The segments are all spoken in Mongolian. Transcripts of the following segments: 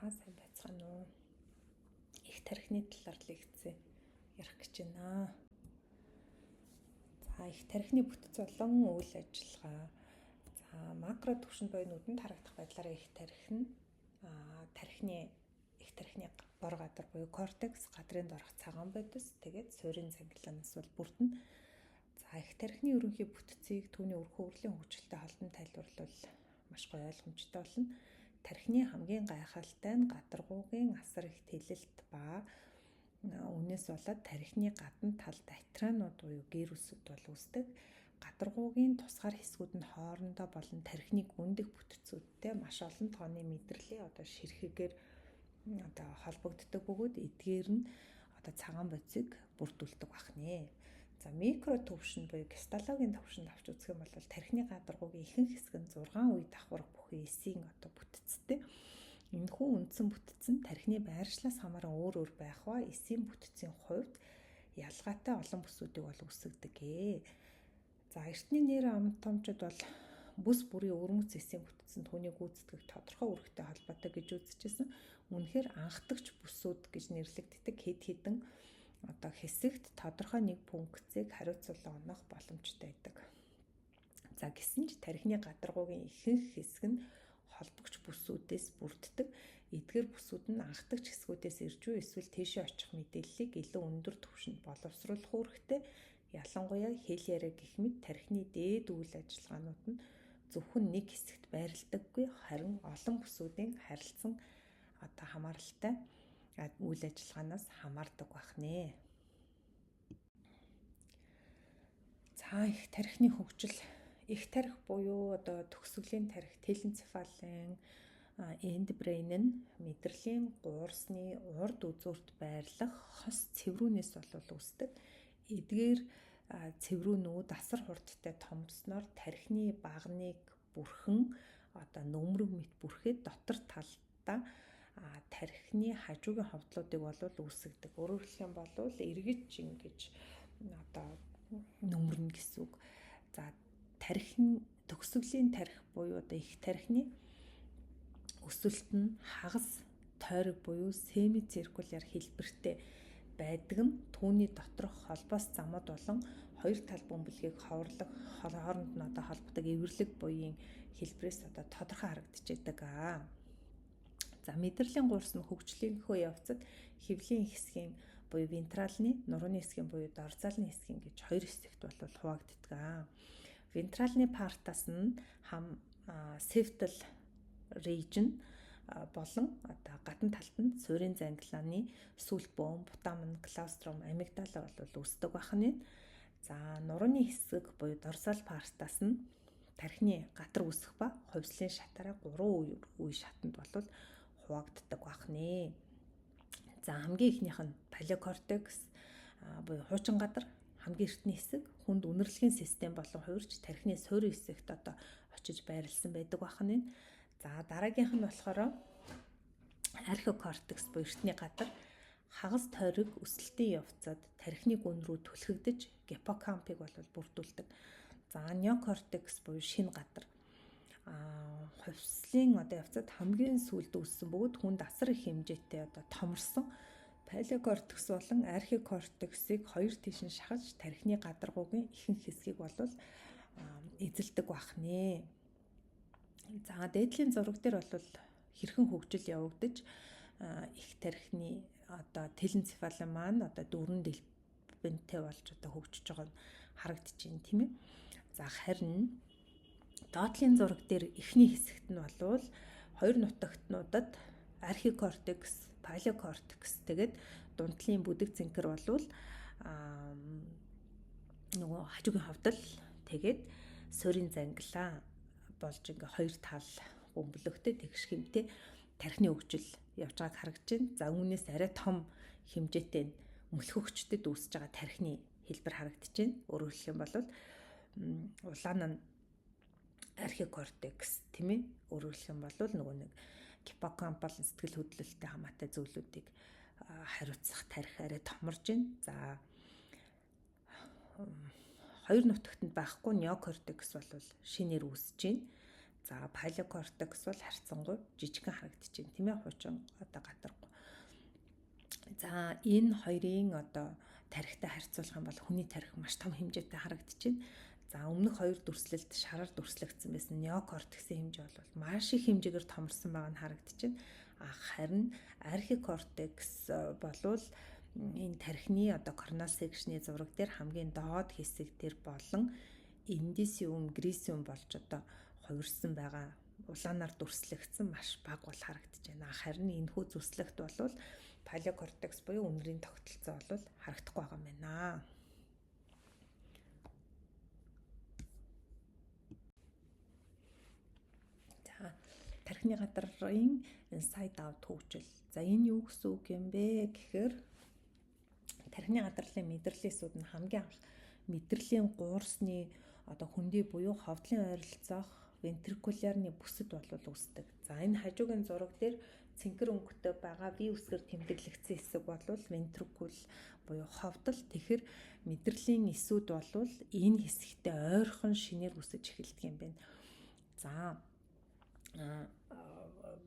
За, сайн байцгаана уу? Их тархины талаар лекцээ ярих гэж байна. За, их тархины бүтэц болон үйл ажиллагаа. За, макро түвшинд буюу нүдэнд харагдах байдлаараа их тархи нь тархины их тархины бор гадар буюу кортекс, гадрын доорх цагаан бодис, тэгээд суурин цангилаанаас бол бүрдэнэ. За, их тархины ерөнхий бүтцийг түүний өрхөн үрлийн хөгжилтэй холбон тайлбарлавал маш гоё ойлгомжтой болно. Тархины хамгийн гайхалтай нь гадаргуугийн асар их тэлэлт ба үүнээс болоод тархины гадна талд атранууд буюу гэрусүүд бол үүсдэг. Гадаргуугийн тусгаар хэсгүүд нь хоорондоо болон тархины гүндэх бүтцүүдтэй маш олон тооны мэдрэлийн одоо ширхэгээр одоо холбогддог бөгөөд эдгээр нь одоо цагаан бодисыг бүрдүүлдэг бахнэ. За, микро төвшөнд буюу гистологийн төвшөнд авч үзэх юм бол тархины гадаргуугийн ихэнх хэсэг нь 6 үе давхарх бүхий эсийн одоо бүтцтэй. Энэхүү үндсэн бүтэц нь тархины байршлаас хамааран өөр өөр байх ба эсийн бүтцийн хувьд ялгаатай олон бүсүүдийг бол үүсгэдэг. За, эртний нейро анатомчид бол бүс бүрийн өвөрмөц эсийн бүтэц нь түүний гүйцэтгэх тодорхой үүрэгтэй холбоотой гэж үзэжсэн. Үнэхээр анхдагч бүсүүд гэж нэрлэгддэг хэд хэдэн одоо хэсэгт тодорхой нэг функцийг хариуцуулан оноох боломжтой байдаг. За, гисэн ч тархины гадаргуугийн ихэнх хэсэг нь холбогч бүсүүдээс бүрддэг. Эдгээр бүсүүд нь анхдагч хэсгүүдээс ирж үү эсвэл тийшээ очих мэдээллийг илүү өндөр түвшинд боловсруулах үүрэгтэй. Ялангуяа хэл яриа гэх мэт тархины дээд үйл ажиллагаанууд нь зөвхөн нэг хэсэгт байрладаггүй, харин олон бүсүүдийн харилцан одоо хамааралтай үйл ажиллагаанаас хамаардаг байх нэ. За, их тархины хөгжил. Их тарих буюу одоо төгсгөлийн тарих, теленцефалын эндбрейн нь мэдрэлийн гуурсны урд үзүүрт байрлах хос цэврүүнээс болол үүсдэг. Эдгээр цэврүүнүүд асар хурдтай томрсноор тархины багныг бүрхэн одоо нөмрөг мэт бүрхээд дотор талдаа тархины хажуугийн ховдлуудыг болол үүсгэдэг. Өөрөөр хэлэх юм бол эргэж ингэж одоо нөмрнө гэсэн үг. За, тархин төгсгөлийн тархи буюу одоо их тархины өсөлт нь хагас тойрог буюу семициркуляр хэлбэртэй байдаг нь түүний доторх холбоос замууд болон хоёр тал бөмбөлгийг ховрлог хооронд нь одоо холбодог эвэрлэг буяын хэлбэрээс одоо тодорхой харагдчихэдэг. За, мэдрэлийн гурс нь хөгжлийнхөө явцад хэвлийн хэсгийн буюу вентралны, нурууны хэсгийн буюу дорзалны хэсгийн гэж хоёр хэсэгт бол хуваагддаг. Вентралны партаас нь хам септал region болон одоо гадна талд нь суурин зангилааны сүлт бөөн, путамен, клауструм, амигдала бол үүсдэг байх нь. За, нурууны хэсэг буюу дорсал партаас нь тархины гатар үүсэх ба хувьслын шатаараа 3 үе шатанд бол хуваагддаг байх нэ. За, хамгийн эхнийх нь палеокортекс буюу хуучин гадар, хамгийн эртний хэсэг, хүнд үнэрлэгийн систем болон хувирч тархины суурин хэсэгт одоо очиж байрлсан байдаг байх нь. За, дараагийнх нь болохоор археокортекс буюу эртний гадар, хагас тойрог өсөлтийн явцад тархины гүн рүү түлхэгдэж гиппокампыг бол бүрдүүлдэг. За, неокортекс буюу шинэ гадар, хувьслын одоо явцад хамгийн сүүлд үүссэн бөгөөд хүнд асар их хэмжээтэй одоо томорсон палеокортекс болон архикортексыг хоёр тийш нь шахаж тархины гадаргуугийн ихэнх хэсгийг бол эзэлдэг байх нэ. За, дээдлийн зураг дээр бол хэрхэн хөгжил явагдаж их тархины одоо теленцефалын маань одоо дөрвөн дэлбэнтэй болж одоо хөгжиж байгаа нь харагдаж байна, тийм ээ. За, харин доотлын зураг дээр эхний хэсэгт нь болвол хоёр нутагтнуудад архикортекс, палеокортекс, тэгээд дунтлын бүдэг цэнхэр болвол нөгөө хажуугийн ховдол, тэгээд суурин зангилаа болж ингээ хоёр тал бөмбөлөгтэй тэгш хэмтэй тархины хөгжил явж байгааг харагдаж байна. За, үүнээс арай том хэмжээтэй мөлхөгчдөд үүсэж байгаа тархины хэлбэр харагдаж байна. Өөрөөр хэлэх юм бол улаан нь архикортекс, тийм ээ. Өөрөөр хэлэх юм бол нөгөө нэг гиппокампал сэтгэл хөдлөлттэй хамаатай зүйлүүдийг хариуцах тархи арай томорж байна. За, хоёр нутагт нь байхгүй неокортекс бол шинээр үүсэж байна. За палеокортекс бол харьцангуй жижигхэн харагдаж байна, тийм ээ, хуучин одоо гадаргуу. За энэ хоёрын одоо тархитай харьцуулах юм бол хүний тархи маш том хэмжээтэй харагдаж байна. За өмнөх хоёр дүрслэлд шараар дүрслэгдсэн байсан неокортексын хэмжээ бол маш их хэмжээгээр томорсон байгаа нь харагдаж байна. Харин архикортекс болвол энэ тархины одоо коронал секшны зураг дээр хамгийн доод хэсэг дээр болон индисиум, грисиум болж одоо хувирсан байгаа улаанаар дүрслэгдсэн маш бага бол харагдаж байна. Харин энэхүү зүслэгт бол палеокортекс буюу үнэрийн тогтолцоо бол харагдахгүй байгаа юм байна. За тархины гадрын inside out хөгжил. За энэ юу гэсэн үг юм бэ гэхээр тархины гадарлын мэдрэлийн эсүүд нь хамгийн анх мэдрэлийн гуурсны одоо хөндий буюу ховдлын ойролцоох вентрикулярны бүсэд болвол үүсдэг. За энэ хажуугийн зураг дээр цэнхэр өнгөтэй байгаа V үсгээр тэмдэглэгдсэн хэсэг болвол вентрикул буюу ховдол. Тэгэхээр мэдрэлийн эсүүд болвол энэ хэсэгтээ ойрхон шинээр үсэж эхэлдэг юм байна. За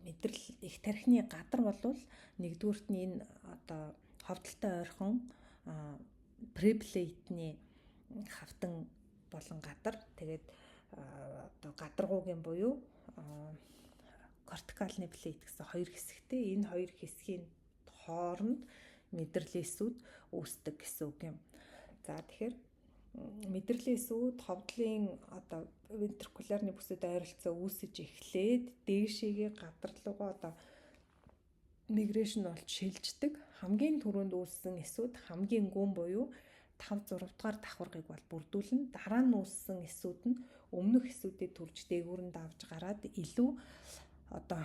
мэдрэл их тархины гадар болвол нэгдүгüрт нь энэ одоо ховдолтой ойрхон преплейтний хавтан болон гадар, тэгээд одоо гадаргуугийн буюу кортикалны плейт гэсэн хоёр хэсэгтэй, энэ хоёр хэсгийн хооронд мэдрэлийн эсүүд үүсдэг гэсэн үг юм. За тэгэхээр мэдрэлийн эсүүд ховдлын одоо вентрикулярны бүсэд ойролцоо үүсэж эхлээд дээшээгээ гадар руугаа одоо мигрэшн болж шилждэг. Хамгийн түрүүнд үүссэн эсүүд хамгийн гүн буюу 5 6 дугаар давхаргыг бол бүрдүүлнэ. Дараа нь үүссэн эсүүд нь өмнөх эсүүдэд төрж дээгүүр нь давж гараад илүү одоо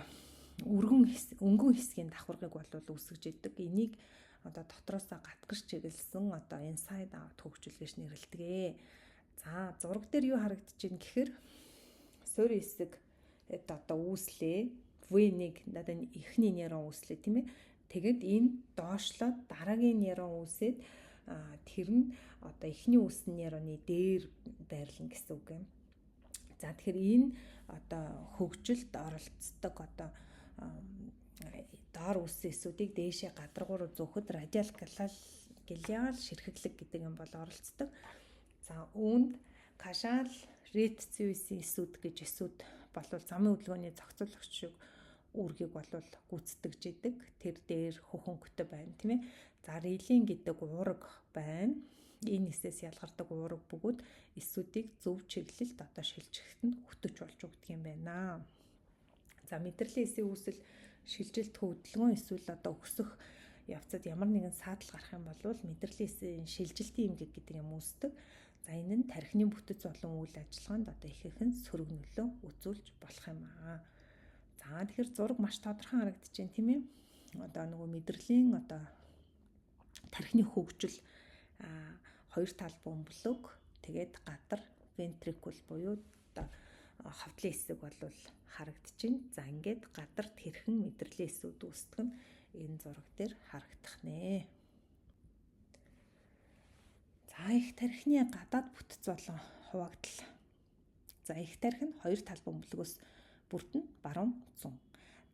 өргөн өнгөн хэсгийн давхаргыг бол үүсгэж идэг. Энийг одоо дотроосоо гатгаж чиглэсэн одоо inside out хөгжил гэж нэрлэдэг. За зураг дээр юу харагдаж байна гэхээр суурь хэсэг одоо үүслээ. V1 одоо эхний нейрон үүслээ, тийм ээ. Тэгэд энэ доошлоод дараагийн нейрон үүсээд тэр нь одоо эхний үүссэн нейроны дээр байрлана гэсэн үг юм. За тэгэхээр энэ одоо хөгжилд оролцдог одоо доор үүссэн эсүүдийг дээшээ гадаргуу руу зөөхөд радиал глиал ширхэглэг гэдэг юм бол оролцдог. За үүнд кашал ретциусын эсүүд гэж эсүүд болвол замын хөдөлгөөний зохицуулагч шиг үүргийг болвол гүйцэтгэж идэг. Тэр дээр хөхөнгөтэй байна, тийм ээ. За релийн гэдэг уураг байна. Энэ эсээс ялгардаг уураг бөгөөд эсүүдийг зөв чиглэлд одоо шилжихэд нь хөтөч болж өгдөг юм байна. За мэдрэлийн эсийн үүсэл шилжилт хөдөлгөөн эсвэл одоо өксөх явцад ямар нэгэн саадал гарах юм бол мэдрэлийн эсийн шилжилтийн эмгэг гэдэг юм үүсдэг. За энэ нь тархины бүтэц болон үйл ажиллагаанд одоо ихэнх нь сөрөг нөлөө үзүүлж болох юм аа. За тэгэхээр зураг маш тодорхой харагдаж байна, тийм ээ. Одоо нөгөө мэдрэлийн одоо тархины хөгжил хоёр тал бөмбөлөг, тэгээд гадар вентрикул буюу одоо ховдлын хэсэг бол харагдаж байна. За ингээд гадарт хэрхэн мэдрэлийн эсүүд үүсдэг нь энэ зураг дээр харагдах нэ. За их тархины гадаад бүтэц болон хуваагдал. За их тархи нь хоёр тал бөмбөлгөөс бүрдэн, баруун зүүн.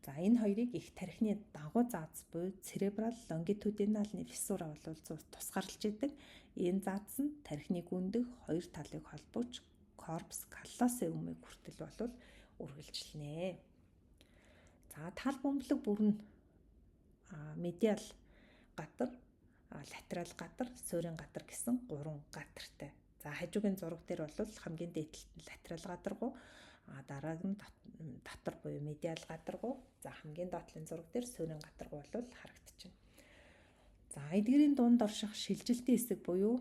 За энэ хоёрыг их тархины дагуу зааз буюу церебрал лонгитудиналны фиссура бол тусгаарлаж идэг. Энэ зааз нь тархины гүндэх хоёр талыг холбож корпус каллосын өмнөг хүртэл бол үргэлжилнэ. За тал бөмбөлөг бүрнэ медиал гадар, латерал гадар, суурин гадар гэсэн гурван гадартай. За хажуугийн зураг дээр бол хамгийн дээд талд нь латерал гадаргуу, дарааг нь дотор буюу медиал гадаргуу, за хамгийн доод талын зураг дээр суурин гадаргуу бол харагдчихна. За эдгээрийн дунд орших шилжилтийн хэсэг буюу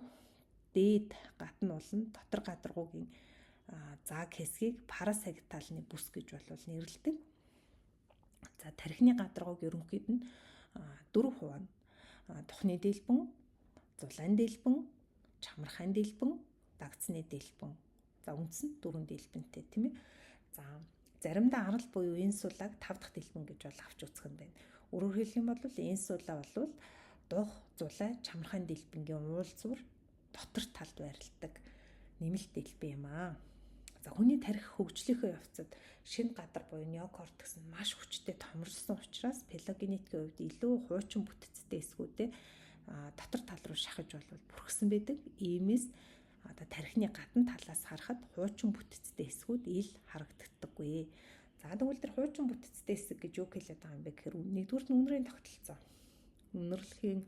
дээд гадна болон дотор гадаргуугийн зааг хэсгийг парасагиталны бүс гэж бол нэрлэдэг. За тархины гадаргууг ерөнхийд нь дөрөв хуваана. Тухны дэлбэн, зулайн дэлбэн, чамархайн дэлбэн, дагцны дэлбэн. За үндсэн дөрвөн дэлбэнтэй, тийм ээ. За заримдаа арал буюу инсулаг 5 дахь дэлбэн гэж бол авч үзэх юм байна. Өөрөөр хэлэх юм бол инсула бол дух, зулай, чамархайн дэлбэнгийн уулзвар дотор талд байрладаг нэмэлт дэлбэн юм аа. За, хүний тархи хөгжлийнхөө явцад шинэ гадар буюу неокортекс нь маш хүчтэй томорсон учраас филогенетикийн хувьд илүү хуучин бүтцтэй эсгүүдээ дотор тал руу шахаж болвол бүрхсэн байдаг. Иймээс одоо тархины гадна талаас харахад хуучин бүтцтэй эсгүүд ил харагддаггүй. За, тэгвэл тэр хуучин бүтцтэй эсэг гэж юу хэлээд байгаа юм бэ гэхээр нэгдүгüрт нь үнрийн тогтолцоо. Үнэрлэхийн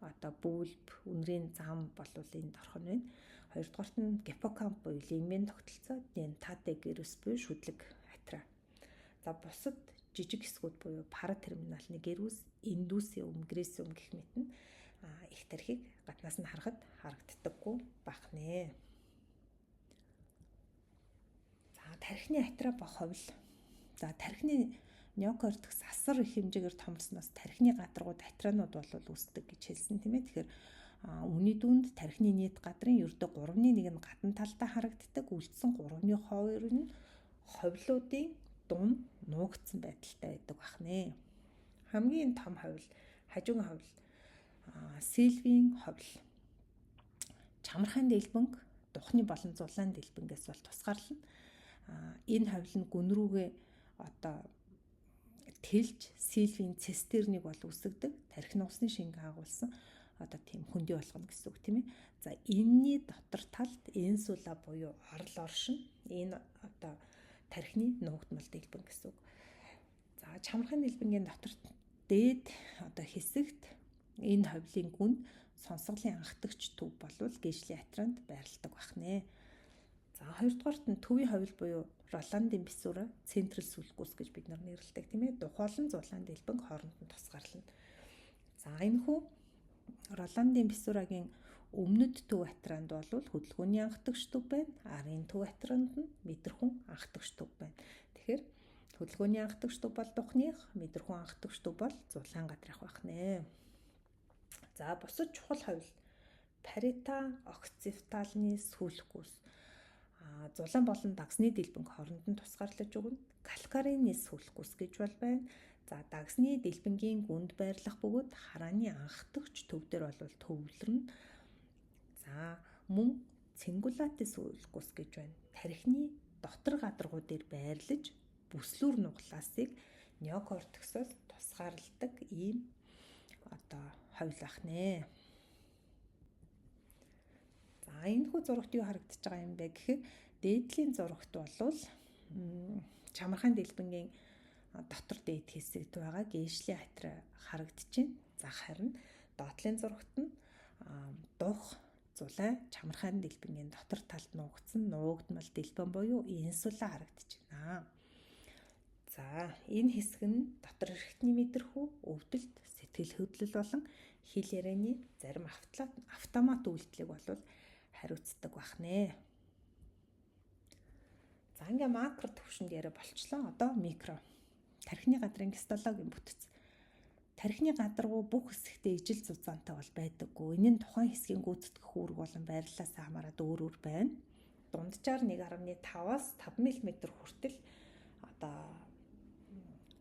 одоо бүүлб, үнрийн зам болвол энд орох нь байна. Хоёрдугаарт нь гиппокамп буюу лимбийн тогтолцоо, дентате гэрус буюу шүдлэг атраа. За, бусад жижиг хэсгүүд буюу паратерминалны гэрус, индусиум, гресиум гэх мэт нь их тархийг гаднаас нь харахад харагддаггүй байх нэ. За, тархины атраа ба ховл. За, тархины неокортекс асар их хэмжээгээр томорсноос тархины гадаргууд атраанууд бол үүсдэг гэж хэлсэн, тийм ээ. Тэгэхээр үүний дүнд тархины нийт гадрын ердөө 3-ны 1 нь гадна талдаа харагддаг, үлдсэн 3-ны 2 нь ховлуудын дунд нуугдсан байдалтай байдаг байх нэ. Хамгийн том ховл, хажуугийн ховл, сильвийн ховл. Чамархайн дэлбэнг, духны болон зулаан дэлбэнгээс бол тусгаарлана. Энэ ховл нь гүн рүүгээ одоо тэлж сильвийн цистернийг бол үүсгэдэг. Тархи нугасны шингэн агуулсан одоо тийм хөндий болгоно гэсэн үг, тийм ээ. За, энэний дотор талд инсула буюу орол оршин, энэ одоо тархины нуугдмал дэлбэн гэсэн үг. За, чамархайн дэлбэнгийн дотор дээд одоо хэсэгт энэ ховлын гүнд сонсголын анхдагч төв болвол гэршлийн атранд байрладаг байх нэ. За, хоёрдугаарт нь төвийн ховл буюу Роландын фиссура, централ сүлгүүс гэж бид нар нэрлэдэг, тийм ээ. Дух болон зулаан дэлбэнг хооронд нь тусгаарлана. За, энэ хүү Роландын фиссурагийн өмнөд төв атранд бол хөдөлгөөний анхдагч төв байна. Арын төв атранд нь мэдрэхүйн анхдагч төв байна. Тэгэхээр хөдөлгөөний анхдагч төв бол духных, мэдрэхүйн анхдагч төв бол зулаан гадрах байх нэ. За, бусад чухал ховл парита окцифталны сүлхгүйс зулаан болон дагсны дэлбэнг хооронд нь тусгаарлаж өгнө. Калкарины сүлхгүйс гэж бол байна. За, дагсны дэлбэнгийн гүнд байрлах бөгөөд харааны анхдагч төв дээр бол төвлөрнө. За, мөн цингулатис сүлхгүйс гэж байна. Тархины дотор гадаргуу дээр байрлаж бүслүүр нуглаасыг неокортексоос тусгаарладаг ийм одоо ховл ах нэ. За, энэ хүү зурагт юу харагдаж байгаа юм бэ гэхээр дээдлийн зурагт болвол чамархайн дэлбэнгийн дотор дээд хэсэгт байгаа гэршлийн атраа харагдаж байна. За, харин доотлын зурагт нь дух, зулай, чамархайн дэлбэнгийн дотор талд нуугдсан нуугдмал дэлбэн буюу инсула харагдаж байна. За, энэ хэсэг нь дотор эрхтний мэдрэхүй, өвдөлт, сэтгэл хөдлөл болон хэл ярианы зарим автомат үйлдэлийг болвол хариуцдаг байх нэ. За, ингээ макро төвшөнд яриа болчлоо. Одоо микро. Тархины гадрын гистологийн бүтэц. Тархины гадаргуу бүх хэсэгтээ ижил зузаантай бол байдаггүй. Энэ нь тухайн хэсгийн гүйцэтгэх үүрэг болон байрлалаас хамаарат өөр өөр байна. Дунджаар 1.5-аас 5 мм хүртэл одоо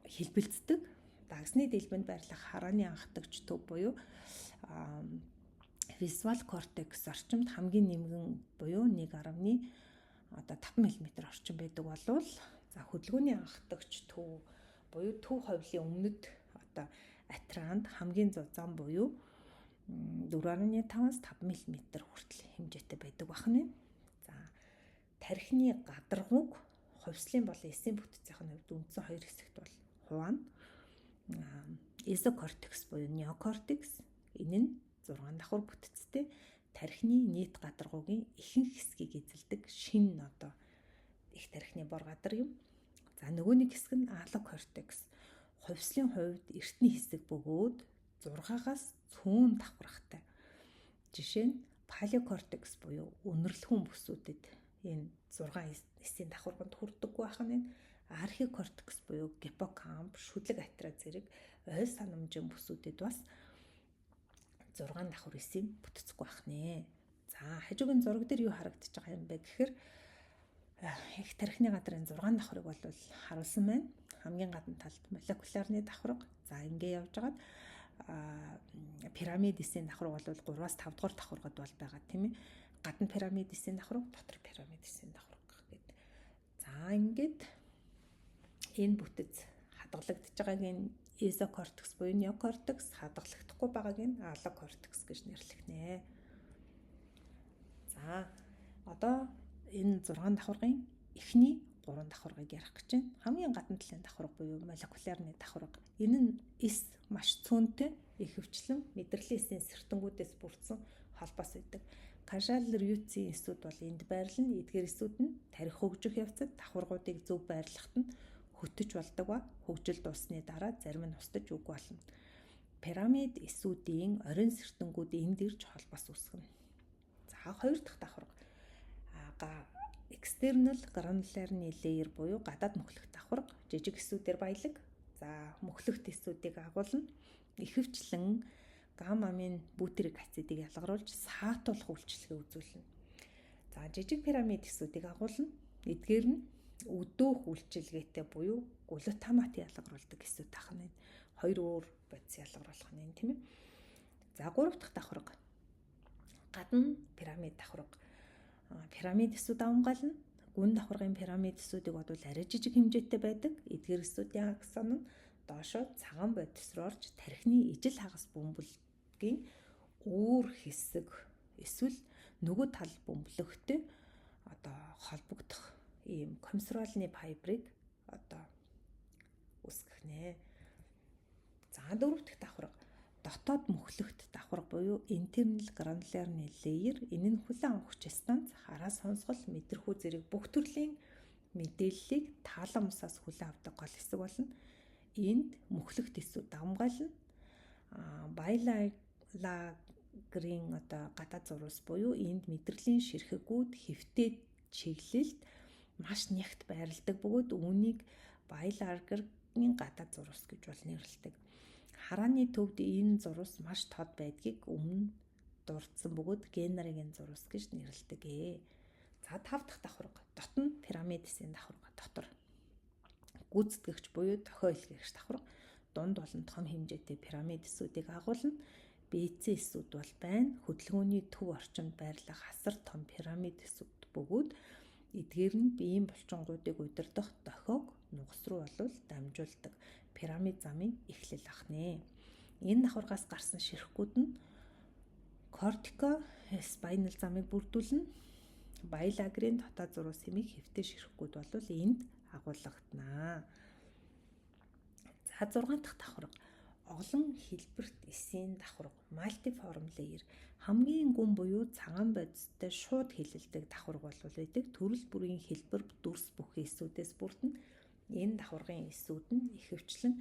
хэлбэлздэг. Дагсны дэлбэнд байрлах харааны анхдагч төв буюу визуал кортекс орчимд хамгийн нэмгэн буюу 1.5 мм орчим байдаг болвол, за, хөдөлгөөний анхдагч төв буюу төв ховлын өмнөд одоо атранд хамгийн зузаан буюу 4.5-аас 5 мм хүртэл хэмжээтэй байдаг бахна. За, тархины гадаргууг хувьслын болон эсийн бүтцийн хувьд үндсэн хоёр хэсэгт бол хуваана. Эзокортекс буюу неокортекс, энэ нь 6 давхар бүтцтэй тархины нийт гадаргуугийн ихэнх хэсгийг эзэлдэг шинэ одоо их тархины бор гадар юм. За, нөгөө нэг хэсэг нь алокортекс. Хувьслын хувьд эртний хэсэг бөгөөд 6-аас цөөн давхархтай. Жишээ нь палеокортекс буюу үнэрлэхүүн бүсүүдэд энэ 6 эсийн давхарганд хүрдэггүй байх нь, архикортекс буюу гиппокамп, шүлэг атраа зэрэг ой санамжийн бүсүүдэд бас 6 давхар эсийн бүтцгүй байх нэ. За, хажуугийн зураг дээр юу харагдаж байгаа юм бэ гэхээр их тархины гадрын 6 давхрыг бол харуулсан байна. Хамгийн гадна талд молекулярны давхарга. За, ингээ явж байгаад пирамид эсийн давхарга бол 3-аас 5 дугаар давхаргад бол байгаа, тийм ээ. Гадна пирамид эсийн давхарга, дотор пирамид эсийн давхарга гэдэг. За ингээд энэ бүтэц хадгалагдаж байгааг нь изокортекс буюу неокортекс, хадгалагдахгүй байгааг нь аллокортекс гэж нэрлэх нэ. За одоо энэ 6 давхаргын эхний 3 давхаргыг ярих гэж байна. Хамгийн гадна талын давхарга буюу молекулярны давхарга. Энэ нь эс маш цөөнтэй, ихэвчлэн мэдрэлийн эсийн сэртэнгүүдээс бүрдсэн холбоос байдаг. Кажал рюцийн эсүүд бол энд байрлана. Эдгээр эсүүд нь тархи хөгжих явцад давхаргуудыг зөв байрлахад нь хөтөж болдог ба хөгжил дууссаны дараа зарим нь устж үгүй болно. Пирамид эсүүдийн оройн сэртэнгүүд энд ирж холбоос үүсгэнэ. За хоёр дахь давхарга external granular-ны layer буюу гадаад мөхлөх давхарга, жижиг эсүүдээр баялаг. За мөхлөгт эсүүдийг агуулна. Ихэвчлэн гамма-амин бүтерик ацидыг ялгаруулж саатуулах үйлчилгээ үзүүлнэ. За жижиг пирамид эсүүдийг агуулна. Эдгээр нь өдөөх үйлчилгээтэй буюу глутамат ялгаруулдаг эсүүд ахна. Хоёр өөр бодис ялгаруулах нь, тийм ээ. За гурав дахь давхарга гадна пирамид давхарга. Пирамид эсүүд давамгайлна. Гүн давхаргын пирамид эсүүдийг бодвол арай жижиг хэмжээтэй байдаг. Эдгээр эсүүдийн аксон нь доошоо цагаан бодис руу орж тархины ижил хагас бөмбөлгийн өөр хэсэг эсвэл нөгөө тал бөмбөлөгтэй одоо холбогдох ийм комиссуралны файбрыг одоо үүсгэх нэ. За дөрөв дэх давхарга дотоод мөхлөгт давхарга буюу internal granular-ны layer. Энэ нь хүлээн авах станц, хараа сонсгол, мэдрэхүй зэрэг бүх төрлийн мэдээллийг таламусаас хүлээн авдаг гол хэсэг болно. Энд мөхлөгт эсүүд давамгайлна. Баялагрын одоо гадаад зурвас буюу энд мэдрэлийн ширхэгүүд хэвтэй чиглэлд маш нягт байрладаг бөгөөд үүнийг Баялагрын гадаад зурвас гэж бол нэрлэдэг. Харааны төвд энэ зурвас маш тод байдгийг өмнө дурдсан бөгөөд Генерийн зурвас гэж нэрлэдэг. За тав дахь давхарга дотно пирамид эсийн давхарга дотор гүйцэтгэгч буюу дохио илгээгч давхарга дунд болон том хэмжээтэй пирамид эсүүдийг агуулна. БЦ эсүүд бол байна. Хөдөлгөөний төв орчинд байрлах асар том пирамид эсүүд бөгөөд эдгээр нь биеийн булчингуудыг удирдах дохиог нугас руу болвол дамжуулдаг пирамид замын эхлэл ах нэ. Энэ давхаргаас гарсан ширхгүүд нь кортико спайнал замыг бүрдүүлнэ. Баялагрын дотоод зурвас хэмээх хэвтэй ширхгүүд бол энд агуулгадана. За 6 дахь давхарга олон хэлбэрт эсийн давхарга multiform layer хамгийн гүн буюу цагаан бодистой шууд хилэлдэг давхарга бол байдаг. Төрөл бүрийн хэлбэр дүрс бүхий эсүүдээс бүрдэнэ. Энэ давхаргын эсүүд нь ихэвчлэн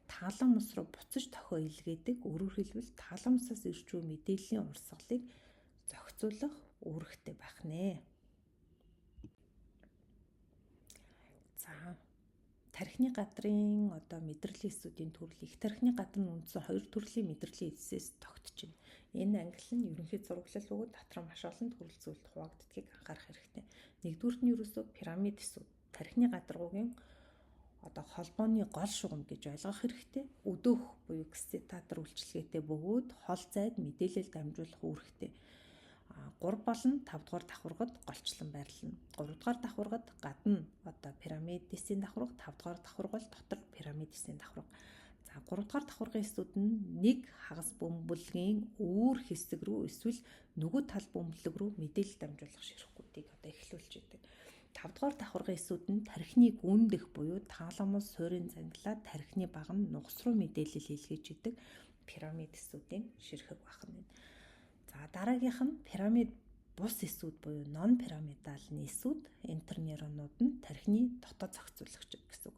таламус руу буцаж дохио илгээдэг. Өөрөөр хэлбэл таламусаас ирж буй мэдээллийн урсгалыг зохицуулах үүрэгтэй байх нэ. За тархины гадрын одоо мэдрэлийн эсүүдийн төрөл их тархины гадар нь үндсэн хоёр төрлийн мэдрэлийн эсээс тогтож байна. Энэ ангилал нь ерөнхий зураглал бөгөөд дотор маш олон төрөл зүйлд хуваагддгийг анхаарах хэрэгтэй. Нэгдүгüрт нь ерөөсөө пирамид эсүүд тархины гадаргуугийн одоо холбооны гол шугам гэж ойлгох хэрэгтэй. Өдөөх буюу эксцитатор үйлчилгээтэй бөгөөд хол зайд мэдээлэл дамжуулах үүрэгтэй. 3 болон 5 дугаар давхаргад голчлон байрлана. 3 дугаар давхаргад гадна одоо пирамид эсийн давхарга, 5 дугаар давхарга бол дотор пирамид эсийн давхарга. За 3 дугаар давхаргын эсүүд нь нэг хагас бөмбөлгийн өөр хэсэг рүү эсвэл нөгөө тал бөмбөлөг рүү мэдээлэл дамжуулах ширхгүүдийг одоо эхлүүлж идэг. 5 дугаар давхаргын эсүүд нь тархины гүндэх буюу таламус суурин зангилаа тархины баг нь нугас руу мэдээлэл илгээж идэг пирамид эсүүдийн ширхэг байх нь. За дараагийнх нь пирамид бус эсүүд буюу нон пирамидалны эсүүд интернейронууд нь тархины дотоод зохицуулагч гэсэн үг.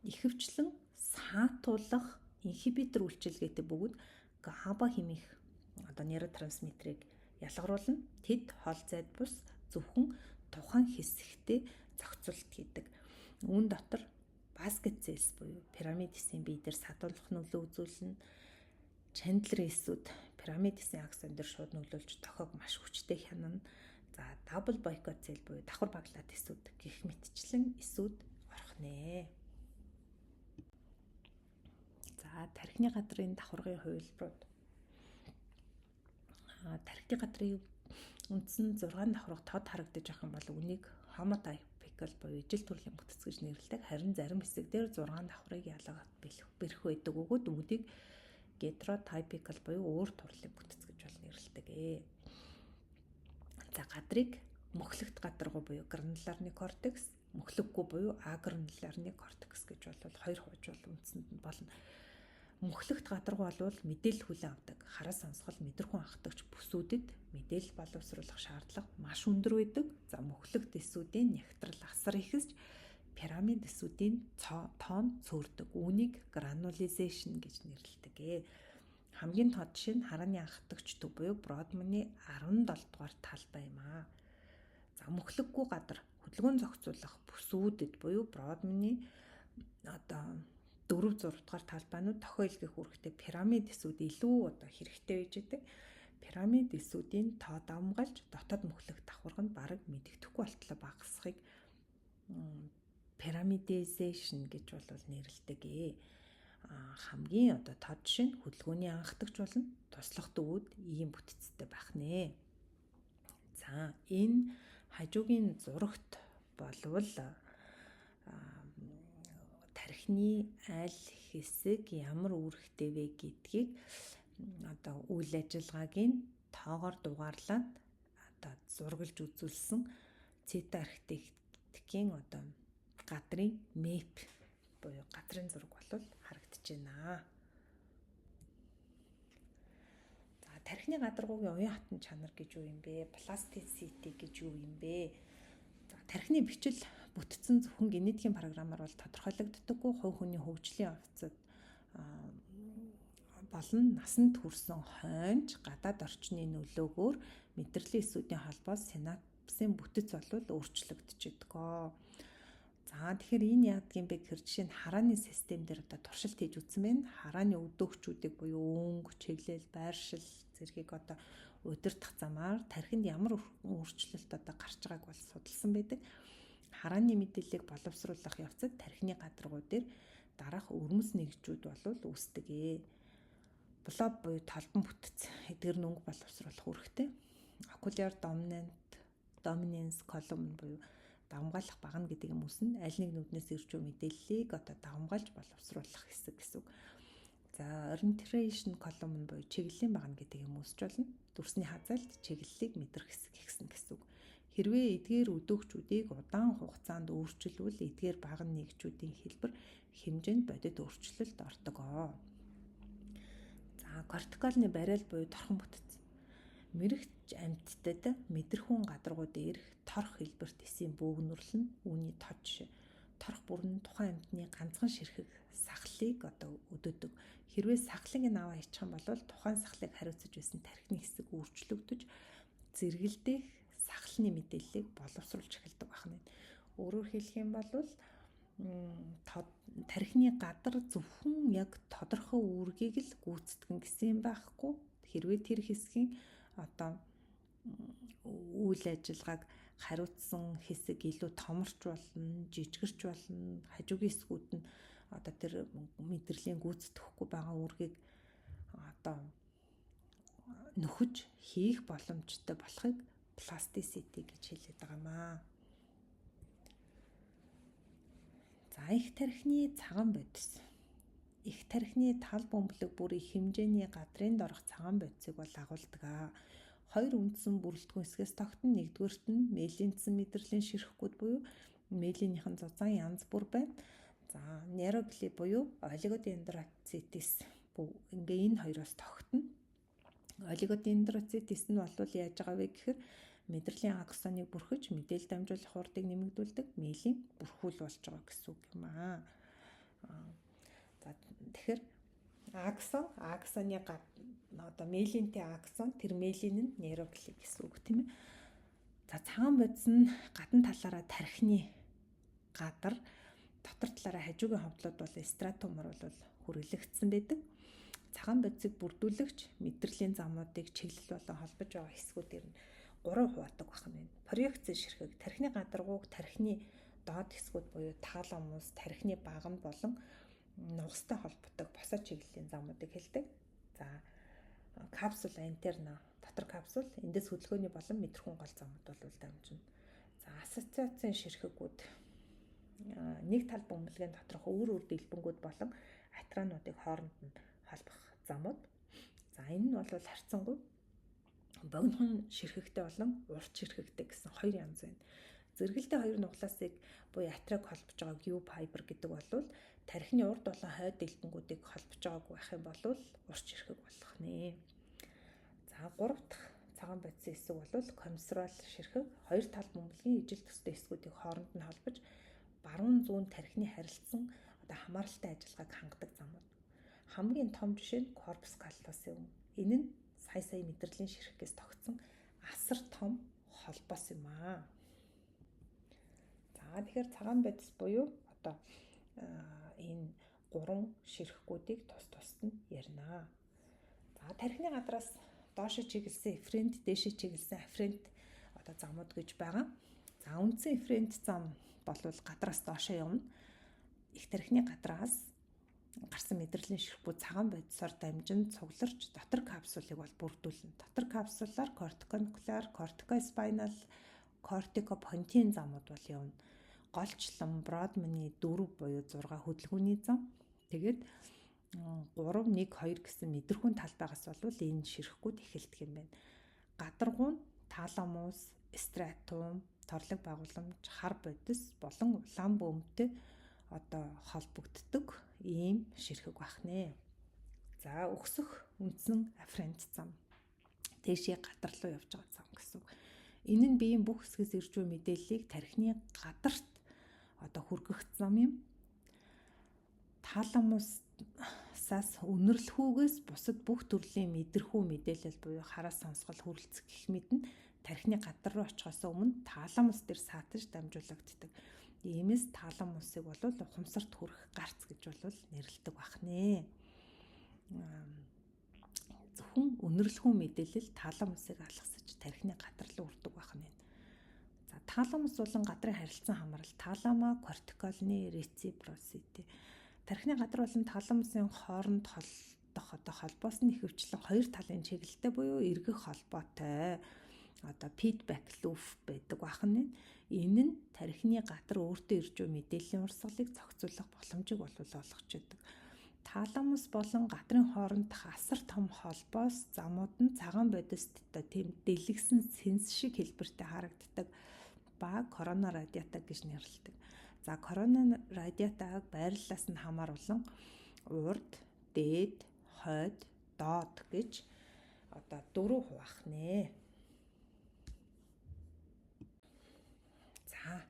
Ихэвчлэн саатуулах инхибитор үйлчилгээтэй бөгөөд габа хэмээх одоо нейротрансмиттерыг ялгаруулна. Тэд хол зайд бус зөвхөн тухайн хэсэгтээ зохицуулалт хийдэг. Үүн дотор баскет зэлс буюу пирамид эсийн бие дээр садуулах нөлөө үзүүлнэ. Чандлер эсүүд пирамид эсийн аксон дээр шууд нөлөөлж дохиог маш хүчтэй хянана. За дабл бойкот зэл буюу давхар баглаад эсүүд гэх мэтчлэн эсүүд орох нэ. За тархины гадрын давхаргын хувилбарууд. Тархины гадрын үндсэн 6 давхарга тод харагдаж байх юм бол үүнийг homotypic Heterotypical буюу ижил төрлийн бүтэц гэж нэрлэдэг. Харин зарим хэсэг дээр 6 давхрыг ялгаад бэрх байдаг бөгөөд үүнийг heterotypical буюу өөр төрлийн бүтэц гэж бол нэрлэдэг. За, гадрыг мөхлөгт гадаргуу буюу гранулярны кортекс, мөхлөггүй буюу агранулярны кортекс гэж бол хоёр хувааж бол үндсэнд нь болно. Мөхлөгт гадаргуу болвол мэдээлэл хүлээн авдаг. Хараа сонсгол мэдрэхүйн анхдагч бүсүүдэд мэдээлэл боловсруулах шаардлага маш өндөр байдаг. За, мөхлөгт эсүүдийн нягтрал асар ихэсч пирамид эсүүдийн тоон цөөрдөг. Үүнийг granulization гэж нэрлэдэг. Хамгийн тод жишээ нь харааны анхдагч төв буюу Бродманы 17 дугаар талбай юм аа. За, мөхлөггүй гадар хөдөлгөөн зохицуулах бүсүүдэд буюу Бродманы одоо 4 6 дугаар талбайнууд тохио илгээх үүрэгтэй пирамид эсүүд илүү одоо хэрэгтэй байж байдаг. Пирамид эсүүдийн тоо давамгайлж дотоод мөхлөх давхарга нь бараг мэдэгдэхгүй болтлоо багасхыг pyramidization гэж бол нэрлэдэг. Хамгийн одоо тод жишээ нь хөдөлгөөний анхдагч болон туслах дөвүүд ийм бүтцтэй байх нэ. За, энэ хажуугийн зурагт болвол тархины аль хэсэг ямар үүрэгтэй вэ гэдгийг одоо үйл ажиллагааг нь тоогоор дугаарлаад одоо зураглаж үзүүлсэн цитоархитектикийн одоо гадрын map буюу газрын зураг бол харагдаж байна. За, тархины гадаргуугийн уян хатан чанар гэж юу юм бэ? Пластицити гэж юу юм бэ? За, тархины бичил бүтцэн зөвхөн генетикийн програмаар бол тодорхойлогддоггүй. Хувь хүний хөгжлийн явцад болон насанд хүрсэн хойнч гадаад орчны нөлөөгөөр мэдрэлийн эсүүдийн холбоос синапсын бүтэц бол өөрчлөгдөж. За, тэгэхээр энэ яадаг юм бэ гэхээр жишээ нь харааны систем дээр одоо туршилт хийж үзсэн байна. Харааны өдөөгчүүдийг буюу өнгө, чиглэл, байршил зэргийг одоо удирдах замаар тархинд ямар өөрчлөлт одоо гарч байгааг бол судалсан байдаг. Харааны мэдээллийг боловсруулах явцад тархины гадаргуу дээр дараах өрмөц нэгжүүд болвол үүсдэг. Blob буюу толбон бүтэц, эдгээр нь өнгө боловсруулах үүрэгтэй. Ocular dominance column буюу давамгайлах багна гэдэг юм үүснэ. Аль нэг нүднээс ирж буй мэдээллийг одоо давамгайлж боловсруулах хэсэг гэсэн үг. За, orientation column буюу чиглэлийн багна гэдэг юм үүсч болно. Дүрсний хазайлт чиглэлийг мэдрэх хэсэг ихсэн гэсэн үг. Хэрвээ эдгээр өдөөгчүүдийг удаан хугацаанд өөрчилвөл эдгээр багна нэгжүүдийн хэлбэр хэмжээнд бодит өөрчлөлт ордог. За, кортикалны бариал буюу торхон бүтэц. Мэрэгч амьтдад мэдрэхүүн гадаргуу дээрх торх хэлбэрт эсийн бөөгнөрөл нь үүний тод жишээ. Торх бүр нь тухайн амьтны ганцхан ширхэг сахлыг одоо өдөөдөг. Хэрвээ сахлыг нь аваа хийчих юм бол тухайн сахлыг хариуцаж байсан тархины хэсэг өөрчлөгдөж зэрэгэлдэх сахлны мэдээллийг боловсруулж эхэлдэг байна. Өөрөөр хэлэх юм бол тархины гадар зөвхөн яг тодорхой үүргийг л гүйцэтгэн гэсэн юм байхгүй. Хэрвээ тэр хэсгийн одоо үйл ажиллагааг хариуцсан хэсэг илүү томорч болно, жижигэрч болно, хажуугийн хэсгүүд нь одоо тэр мэдрэлийн гүйцэтгэхгүй байгаа үүргийг одоо нөхөж хийх боломжтой болохыг пластицити гэж хэлээд байгаа маа. За, их тархины цагаан бодис. Их тархины тал бөмбөлөг бүр их хэмжээний гадрын дорох цагаан бодисыг бол агуулдаг. Хоёр үндсэн бүрэлдэхүүн хэсгээс тогтно. Нэгдүгээрт нь мелинцэн мэдрэлийн ширхгүүд буюу мелинийхэн зузаан янз бүр байна. За, нейрогли буюу олигодендроцитис ингээ энэ хоёроос тогтно. Олигодендроцитис нь бол яаж байгаа вэ гэхээр мэдрэлийн аксоныг бүрхэж мэдээлэл дамжуулах хурдыг нэмэгдүүлдэг мелийн бүрхүүл болж байгаа гэсэн үг юм аа. За, тэгэхээр аксон, аксоны одоо мелинтэй аксон, тэр мелин нь нейрогли гэсэн үг тийм ээ. За, цагаан бодис нь гадна талаараа тархины гадар, дотор талаараа хажуугийн ховдлууд бол стратумор бол хүргэлэгдсэн байдаг. Цагаан бодисыг бүрдүүлэгч мэдрэлийн замуудыг чиглэл болон холбож байгаа хэсгүүдээр нь гурван хуваадаг байх нь. Проекцийн ширхэг тархины гадаргууг тархины доод хэсгүүд буюу таламус, тархины баганд болон нугастай холбогддог босоо чиглэлийн замуудыг хэлдэг. За, капсула интерна дотор капсул эндээс хөдөлгөөний болон мэдрэхүйн гол замууд бол дамжина. За, За, ассоциацийн ширхэгүүд нэг тал бөмбөлгийн доторх өөр өөр дэлбэнгүүд болон атрануудыг хооронд нь холбох замууд. За, энэ нь бол харьцангуй богинохон ширхэгтэй болон урт ширхэгтэй гэсэн хоёр янз байна. Зэрэгэлдээ хоёр нуглаасыг буюу атраг холбож байгааг U fiber гэдэг бол тархины урд болон хойд дэлбэнгүүдийг холбож байгаагүй байх юм бол урт ширхэг болох нэ. За, гурав дахь цагаан бодисын хэсэг бол комиссурал ширхэг, хоёр тал бөмбөлгийн ижил төстэй хэсгүүдийг хооронд нь холбож баруун зүүн тархины харилцан одоо хамааралтай ажиллагааг хангадаг замууд. Хамгийн том жишээ нь корпус каллосын юм. Энэ нь сая сая мэдрэлийн ширхгээс тогтсон асар том холбоос юм аа. За, тэгэхээр цагаан бодис буюу одоо энэ гурван ширхгүүдийг тус тусад нь ярина. За, тархины гадраас доошо чиглэсэн эфферент, дээшээ чиглэсэн афферент одоо замууд гэж байгаа. За, үндсэн эфферент зам болвол гадраас доошо явна. Их тархины гадраас гарсан мэдрэлийн ширхгүүд цагаан бодисоор дамжин цугларч дотор капсулыг бол бүрдүүлнэ. Дотор капсулаар кортиконуклеар, кортикоспинал, кортикопонтин замууд бол явна. Голчлон Бродманы 4 буюу 6 хөдөлгөөний зам. Тэгээд 3 1 2 гэсэн мэдрэхүүн талбайгаас бол энэ ширхгүүд эхэлдэг юм байна. Гадаргуу нь таламус, стратум, торлог байгууламж, хар бодис болон улаан бөмбөтэй одоо холбогддог ийм ширхэг байх нэ. За, өксөх үндсэн афферент зам. Дээшээ гадар руу явж байгаа зам гэсэн үг. Энэ нь биеийн бүх хэсгээс ирж буй мэдээллийг тархины гадарт одоо хүргэх зам юм. Таламусаас үнэрлэхүүгээс бусад бүх төрлийн мэдрэхүй мэдээлэл буюу хараас сонсгол, хүрэлцэх гэх мэт нь тархины гадар руу очихоос өмнө таламус дээр саатаж дамжуулагддаг. Иймээс таламусыг бол ухамсарт хүрэх гарц гэж бол нэрлэдэг байх нэ. Зөвхөн үнэрлэхүү мэдээлэл таламусыг алгасаж тархины гадар руу хүрдэг байх нэ. За, таламус болон гадрын харилцан хамаарал, талама кортиколны реципросити. Тархины гадар болон таламусын хооронд холдох одоо холбоос нь ихэвчлэн хоёр талын чиглэлтэй буюу эргэх холбоотой одоо feedback loop байдаг байх нь. Энэ нь тархины гадар өөртөө ирж буй мэдээллийн урсгалыг зохицуулах боломжийг бол олгож өгдөг. Таламус болон гадрын хоорондох асар том холбоос замууд нь цагаан бодист одоо тийм дэлгэсэн сэнс шиг хэлбэртэй харагддаг ба корона радиата гэж нэрлэдэг. За, корона радиатаг байрлалаас нь хамааруулан урд, дээд, хойд, доод гэж одоо дөрөв хуваах нэ. За,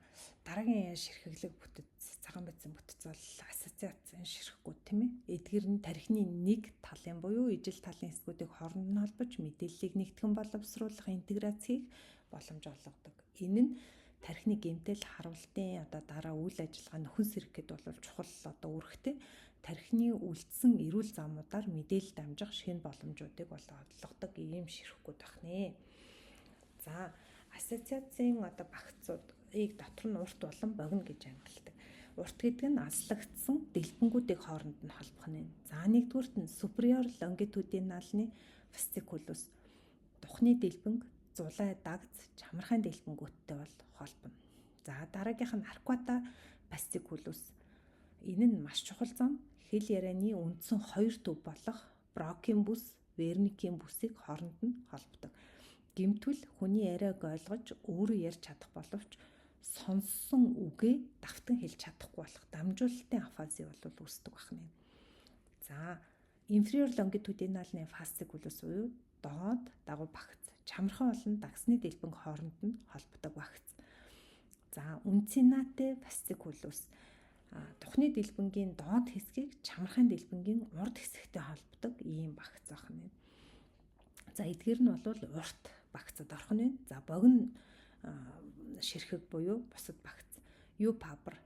дараагийн ширхэглэг бүтэц, цагаан бодисын бүтэц бол ассоциацийн ширхгүүд тийм ээ. Эдгээр нь тархины нэг талын буюу ижил талын хэсгүүдийг хооронд нь холбож мэдээллийг нэгтгэн боловсруулах интеграц хийх боломж олгодог. Энэ нь тархины гэмтэл харуултын одоо дараа үйл ажиллагаа нөхөн сэргэхэд бол чухал одоо үүрэгтэй, тархины үлдсэн эрүүл замуудаар мэдээлэл дамжих шинэ боломжуудыг бол олгодог ийм ширхгүүд байх нэ. За, ассоциацийн одоо багцуудыг дотор нь урт болон богино гэж ангилдаг. Урт гэдэг нь алслагдсан дэлбэнгүүдийг хооронд нь холбох нь. За, нэгдүгüрт нь superior longitudinal-ны fasciculus, духны дэлбэнг, зулай дагц, чамархайн дэлбэнгүүттэй бол холбоно. За, дараагийнх нь arcuata fasciculus. Энэ нь маш чухал зам. Хэл ярианы үндсэн хоёр төв болох Брокийн бүс, Верникийн бүсийг хооронд нь холбодог. Гэмтэл хүний яриаг ойлгож өөрөө ярьж чадах боловч сонссон үгээ давтан хэлж чадахгүй болох дамжуулалтын афази бол үүсдэг байх нэ. За, inferior longitudinal-ны fasciculus буюу доод дагуу багц, чамархан болон дагсны дэлбэнг хооронд нь холбодог багц. За, uncinate fasciculus, тухны дэлбэнгийн доод хэсгийг чамархайн дэлбэнгийн урд хэсэгтэй холбодог ийм багц байх нь. За, эдгээр нь бол урт багцад орох нь. За, богино ширхэг буюу бусад багц U fiber,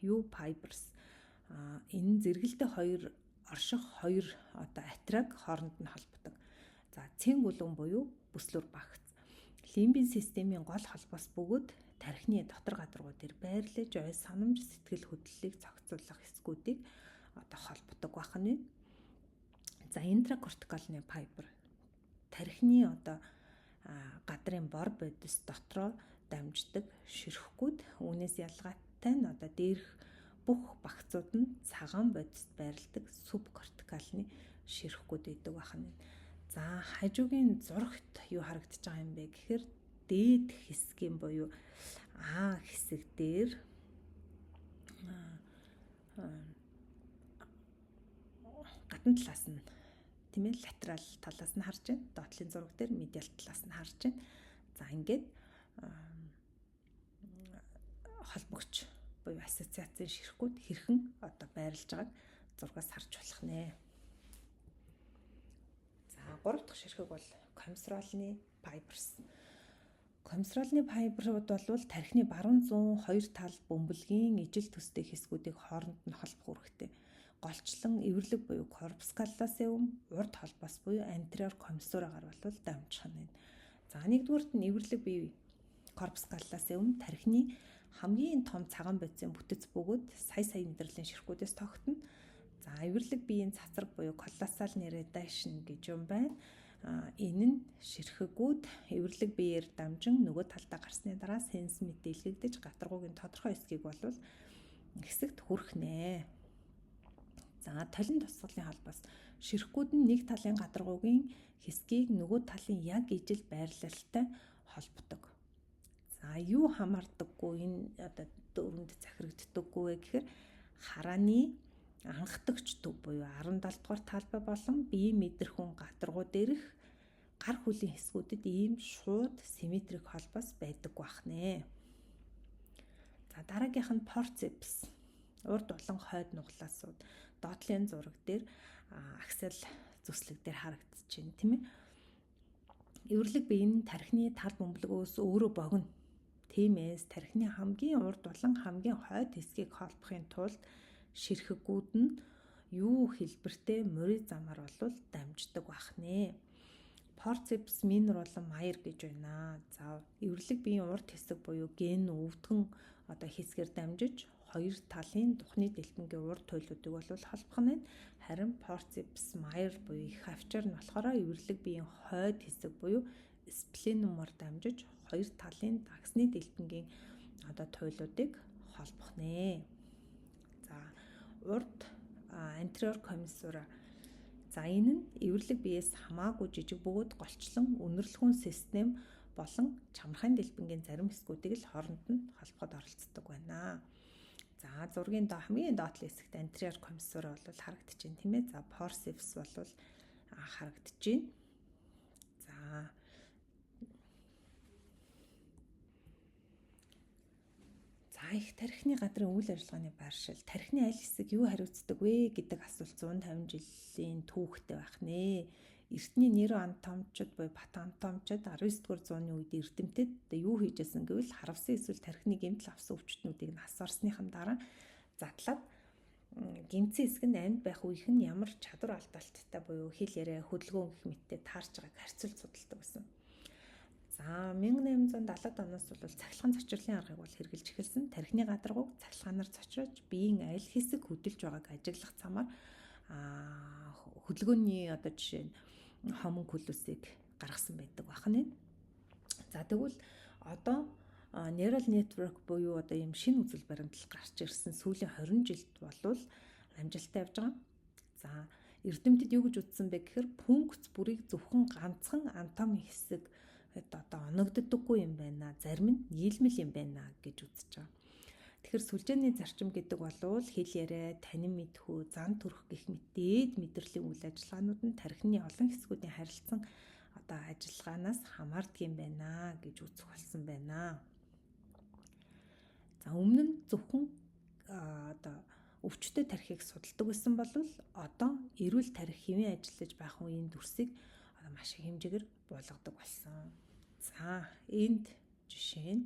U fibers, энэ зэрэгэлдээ хоёр орших хоёр одоо атраг хооронд нь холбодог. За, цэнгүлэн буюу бүслүр багц. Лимбийн системийн гол холбоос бөгөөд тархины дотор гадаргуу дээр байрлаж ой санамж, сэтгэл хөдлөлийг зохицуулах хэсгүүдийг одоо холбодог байх нь. За, интракортикалны файбер, тархины одоо гадрын бор бодис дотроо дамждаг ширхгүүд. Үүнээс ялгаатай нь одоо дээрх бүх багцууд нь цагаан бодист байрладаг субкортикалны ширхгүүд байдаг байна. За хажуугийн зурагт юу харагдаж байгаа юм бэ гэхээр дээд хэсгийн буюу А хэсэг дээр гадна талаас нь, тийм ээ, латерал талаас нь харж байна. Доотлын зураг дээр медиал талаас нь харж байна. За ингээд холбогч буюу ассоциацийн ширхгүүд хэрхэн одоо байрлаж байгааг зургаас харж болох нэ. За гурав дахь ширхэг бол комиссуралны fibers. Комиссуралны fiber ууд бол тархины баруун зүүн хоёр тал бөмбөлгийн ижил төстэй хэсгүүдийг хооронд нь холбох үүрэгтэй. Голчлон эвэрлэг буюу corpus callosum, урд холбоос буюу anterior commissure-гаар бол дамжих нь. За нэгдүгüүрт нь эвэрлэг бие corpus callosum тархины хамгийн том цагаан бодисын бүтэц бөгөөд сая сая мэдрэлийн ширхгүүдээс тогтно. За эвэрлэг биеийн цацраг буюу callosal radiation гэж юм байна. Энэ нь ширхэгүүд эвэрлэг биеэр дамжин нөгөө талдаа гарсны дараа сенс мэдээлэгдэж гадаргуугийн тодорхой хэсгийг болвол хэсэгт хүрэх нэ. За толин тусгалын холбоос ширхгүүд нь нэг талын гадаргуугийн хэсгийг нөгөө талын яг ижил байрлалтай холбодог. За юу хамаардаггүй, энэ одоо дөрөнд захирагддаггүй вэ гэхээр харааны анхдагч төв буюу 17 дугаар талбай болон биеийн мэдрэхүйн гадаргуу дээрх гар хөлийн хэсгүүдэд ийм шууд симметрик холбоос байдаг байх нэ. За дараагийнх нь forceps, урд болон хойд нуглаасууд доотлын зураг дээр axial зүслэг дээр харагдаж байна, тийм ээ. Эвэрлэг бие нь тархины тал бөмбөлгөөс өөрөө богино. Тиймээс тархины хамгийн урд болон хамгийн хойд хэсгийг холбохын тулд ширхэгүүд нь юу хэлбэртэй морь замаар болвол дамждаг байх нэ. Forceps minor болон major гэж байна. За эвэрлэг биеийн урд хэсэг буюу генүү өвдгөн одоо хэсгээр дамжиж хоёр талын духны дэлбэнгийн урд туйлуудыг бол холбох нь. Харин forceps major буюу их хавчаар нь болохоор эвэрлэг биеийн хойд хэсэг буюу splenium оор дамжиж хоёр талын дагсны дэлбэнгийн одоо туйлуудыг холбох нэ. За урд anterior commissure. За энэ нь эвэрлэг биеэс хамаагүй жижиг бөгөөд голчлон үнэрлэхүүн систем болон чамархайн дэлбэнгийн зарим хэсгүүдийг л хооронд нь холбоход оролцдог байна. За зургийн доо хамгийн доод хэсэгт anterior commissure бол харагдаж байна, тийм ээ. За forceps бол харагдаж байна. За их тархины гадрын үйл ажиллагааны байршил, тархины аль хэсэг юу хариуцдаг вэ гэдэг асуулт 150 жилийн түүхтэй байх нэ. Эртний нейроанатомчид буюу патоанатомчид 19 дугаар зууны үед эрдэмтэд юу хийжсэн гэвэл харавсан эсвэл тархины гэмтэл авсан өвчтнүүдийг нь хас орсныхан дараа задлаад гэмтсэн хэсэг нь амьд байх үеийнх нь ямар чадвар алдаалттай буюу хэл яриа, хөдөлгөөн гэх мэттэй таарч байгааг харьцуулж судалдаг байсан. За 1870-ад оноос бол цахилгаан цочрлын аргыг бол хэрэгжилж эхэлсэн. Тархины гадаргууг цахилгаанаар цочроож биеийн аль хэсэг хөдөлж байгааг ажиглах замаар хөдөлгөөний одоо жишээ нь хомункулусыг гаргасан байдаг байна. За тэгвэл одоо neural network буюу одоо ийм шинэ үзэл баримтлал гарч ирсэн сүүлийн 20 жилд болвол амжилттай явж байгаа. За эрдэмтэд юу гэж үзсэн бэ гэхээр функц бүрийг зөвхөн ганцхан анатомийн хэсэг одоо оногддоггүй юм байна. Зарим нь нийлмэл юм байна гэж үзэж байгаа. Тэгэхээр сүлжээний зарчим гэдэг болвол хэл яриа, танин мэдхүй, зан төрх гэх мэт дээд мэдрэлийн үйл ажиллагаанууд нь тархины олон хэсгүүдийн харилцан одоо ажиллагаанаас хамаардаг юм байна гэж үзэх болсон байна. За өмнө нь зөвхөн одоо өвчтөй тархийг судалдаг байсан бол одоо эрүүл тархи хэвийн ажиллаж байх үеийн дүрсийг одоо маш их хэмжээгээр буулгадаг болсон. За энд жишээ нь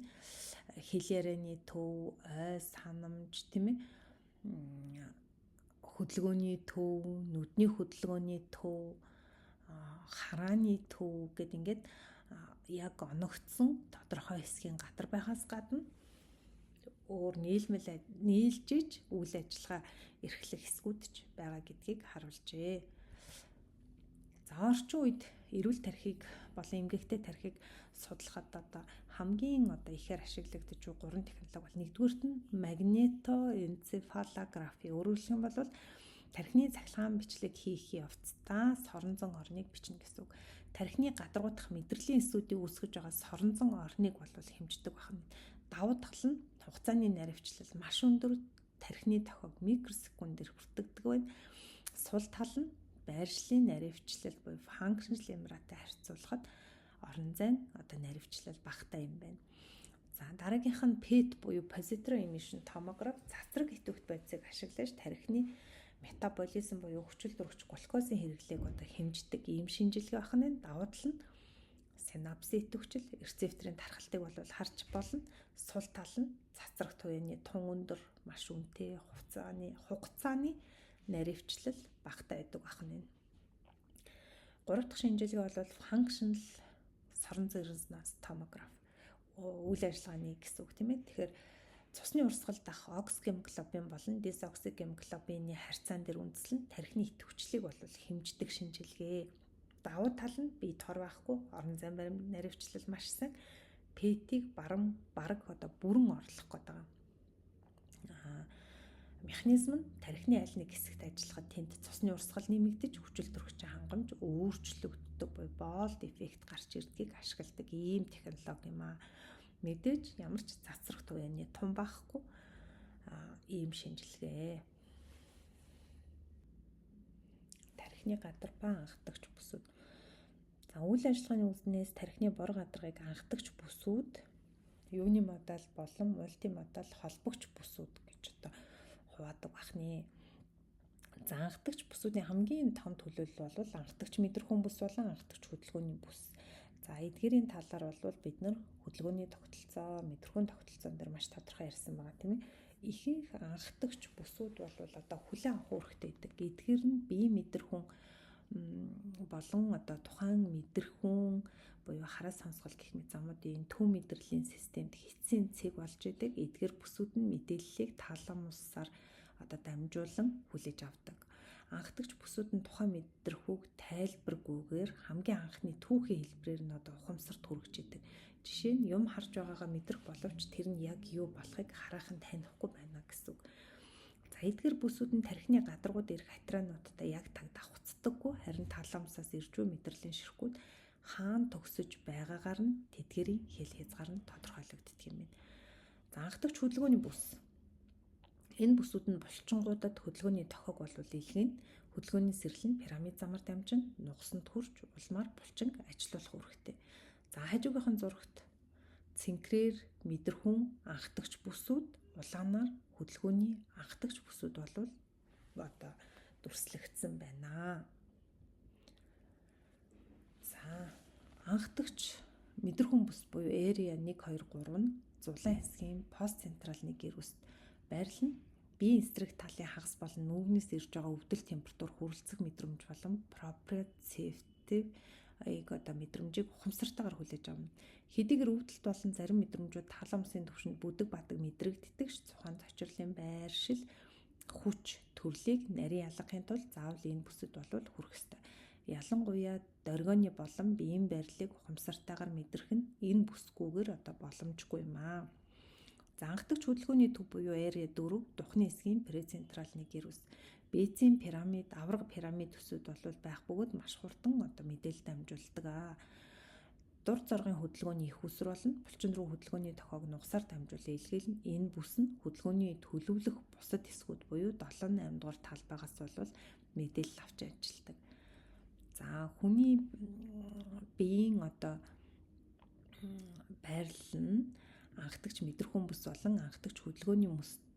хэл ярианы төв, ой санамж, тийм ээ, хөдөлгөөний төв, нүдний хөдөлгөөний төв, харааны төв гэд ингээд яг оногдсон тодорхой хэсгийн гадар байхаас гадна өөр нийлмэл нийлжиж үйл ажиллагаа эрхлэх хэсгүүд ч байгаа гэдгийг харуулжээ. За, орчин үед эрүүл тархийг болон эмгэгтэй тархийг судлахад одоо хамгийн одоо ихээр ашиглагдаж буй гурван технологи бол нэгдүгээрт нь магнитоэнцефалографи. Өөрөөр хэлэх юм бол тархины цахилгаан бичлэг хийх явцдаа соронзон орныг бичнэ гэсэн үг. Тархины гадаргуудах мэдрэлийн эсүүдийг үүсгэж байгаа соронзон орныг бол хэмждэг байна. Давуу тал нь хугацааны наривчлал маш өндөр, тархины тохиог микросекундээр хүртэгдэг байна. Сул тал нь байршлын наривчлал буюу functional MRI-тай харьцуулахад орон зайн одоо наривчлал багатай юм байна. За, дараагийнх нь PET буюу positron emission tomograph, цацраг идэвхт бодисыг ашиглаж тархины метаболизм буюу хүчил төрөгч глюкозын хэрэглээг одоо хэмждэг ийм шинжилгээ байх нь. Давуу тал нь синапсын идэвхжил, рецепторын тархалтыг бол харж болно. Сул тал нь цацраг туяаны тун өндөр, маш үнэтэй, хугацааны наривчлал багатай байдаг байх нь. Гурав дахь шинжилгээ бол functional соронзон резонанс томограф, үйл ажиллагааны гэсэн үг, тийм ээ. Тэгэхээр цусны урсгал дах оксигемоглобин болон дезоксигемоглобины харьцаан дээр үндэслэн тархины идэвхжлийг бол хэмждэг шинжилгээ. Давуу тал нь бие тор байхгүй, орон зайн баримт наривчлал маш сайн. PET-ийг баран бараг одоо бүрэн орлох гээд байгаа. Механизм нь тархины аль нэг хэсэгт ажиллахад тэнд цусны урсгал нэмэгдэж, хүчил төрөгчийн хангамж өөрчлөгддөг буюу BOLD эффект гарч ирдгийг ашигладаг ийм технологи юм аа. Мэдээж ямар ч цацрах туяаны тун байхгүй ийм шинжилгээ. Тархины гадар ба анхдагч бүсүүд. За, үйл ажиллагааны үүднээс тархины бор гадаргыг анхдагч бүсүүд, юуны модаль болон мультимодаль холбогч бүсүүд гэж одоо хуваадаг бахны. За, анхдагч бүсүүдийн хамгийн том төлөөлөл бол анхдагч мэдрэхүйн бүс болон анхдагч хөдөлгөөний бүс. За, эдгээрийн талаар бол бид нар хөдөлгөөний тогтолцоо, мэдрэхүйн тогтолцоон дээр маш тодорхой ярьсан байгаа, тийм ээ. Ихэнх анхдагч бүсүүд бол одоо хүлээн авах үүрэгтэй байдаг. Эдгээр нь бие мэдрэхүйн болон одоо тухайн мэдрэхүүн буюу хараа сонсгол гэх мэт замуудын төв мэдрэлийн системд хэцийн цэг болж идэг. Эдгээр бүсүүд нь мэдээллийг таламусаар одоо дамжуулан хүлээж авдаг. Анхдагч бүсүүд нь тухайн мэдрэхүүг тайлбаргүйгээр хамгийн анхны түүхийн хэлбэрээр нь одоо ухамсарт хүргэж идэг. Жишээ нь юм харж байгаагаа мэдрэх боловч тэр нь яг юу болохыг хараахан танихгүй байна гэсэн үг. За, эдгээр бүсүүд нь тархины гадаргууд ирэх атрануудтай яг таг давхцдаггүй, харин таламсаас ирж буй мэдрэлийн ширхгүүд хаан төгсөж байгаагаар нь тэдгэрийн хэл хязгаар нь тодорхойлогддог юм байна. За, анхдагч хөдөлгөөний бүс. Энэ бүсүүд нь булчингуудад хөдөлгөөний тохиог бол илгээнэ. Хөдөлгөөний сэрэл нь пирамид замаар дамжин нугасанд хүрч улмаар булчинг ажилуулах үүрэгтэй. За, хажуугийнхын зурагт цэнхрээр мэдрэхүүн анхдагч бүсүүд, улаанаар хөдөлгөөний анхдагч бүсүүд бол одоо дүрслэгдсэн байна. За, анхдагч мэдрэхүүн бүс буюу area 1 2 3 нь зулаан хэсгийн пост централны гэр бүст байрлал нь биеийн эсрэг талын хагас болон нүүрнээс ирж байгаа өвдөл, температур хүрэлцэх мэдрэмж болон проприоцептив ыг одоо мэдрэмжийг ухамсартайгаар хүлээж авна. Хэдийгээр өвдөлт болон зарим мэдрэмжүүд таламсын түвшинд бүдэг бадаг мэдрэгддэг ш тухайн цочрлын байршил, хүч төрлийг нарийн ялгахын тулд заавал энэ бүсэд болвол хүрэх ёстой. Ялангуяа доргионы болон биеийн байрлалыг ухамсартайгаар мэдрэх нь энэ бүсгүйгээр одоо боломжгүй юм аа. За, анхдагч хөдөлгөөний төв буюу area 4 духны хэсгийн прецентралны гэр бүс. Бэзийн пирамид, аварга пирамид төсүүд бол байх бөгөөд маш хурдан одоо мэдээлэл дамжуулдаг аа. Дур зоргын хөдөлгөөний их усэр болон булчин руу хөдөлгөөний тохиог нугасаар дамжуулан илгээлнэ. Энэ бүс нь хөдөлгөөний төлөвлөх бусад хэсгүүд буюу 7 8 дугаар талбайгаас бол мэдээлэл авч ажилладаг. За, хүний биеийн одоо байрлал нь анхдагч мэдрэхүйн бүс болон анхдагч хөдөлгөөний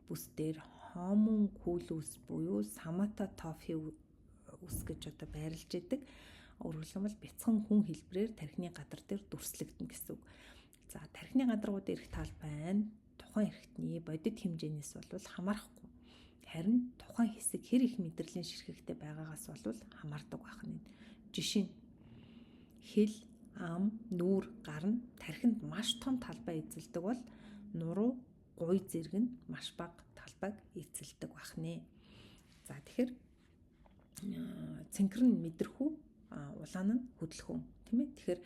бүс дээр хомункулус буюу саматотофи үс гэж одоо байрлаж идэг. Өөрөөр хэлбэл бяцхан хүн хэлбэрээр тархины гадар дээр дүрслэгдэнэ гэсэн үг. За, тархины гадаргууд ирэх талбай нь тухайн эрхтний бодит хэмжээнээс бол хамаарахгүй. Харин тухайн хэсэг хэр их мэдрэлийн ширхэгтэй байгаагаас бол хамаардаг байх нь. Жишээ нь хэл, ам, нүүр, гар нь тархинд маш том талбай эзэлдэг бол нуруу, гуй зэрэг нь маш бага талбайг эзэлдэг байх нэ. За, тэгэхээр цэнхэр нь мэдрэхүү Улаан нь хөдөлгөөн, тийм ээ. Тэгэхээр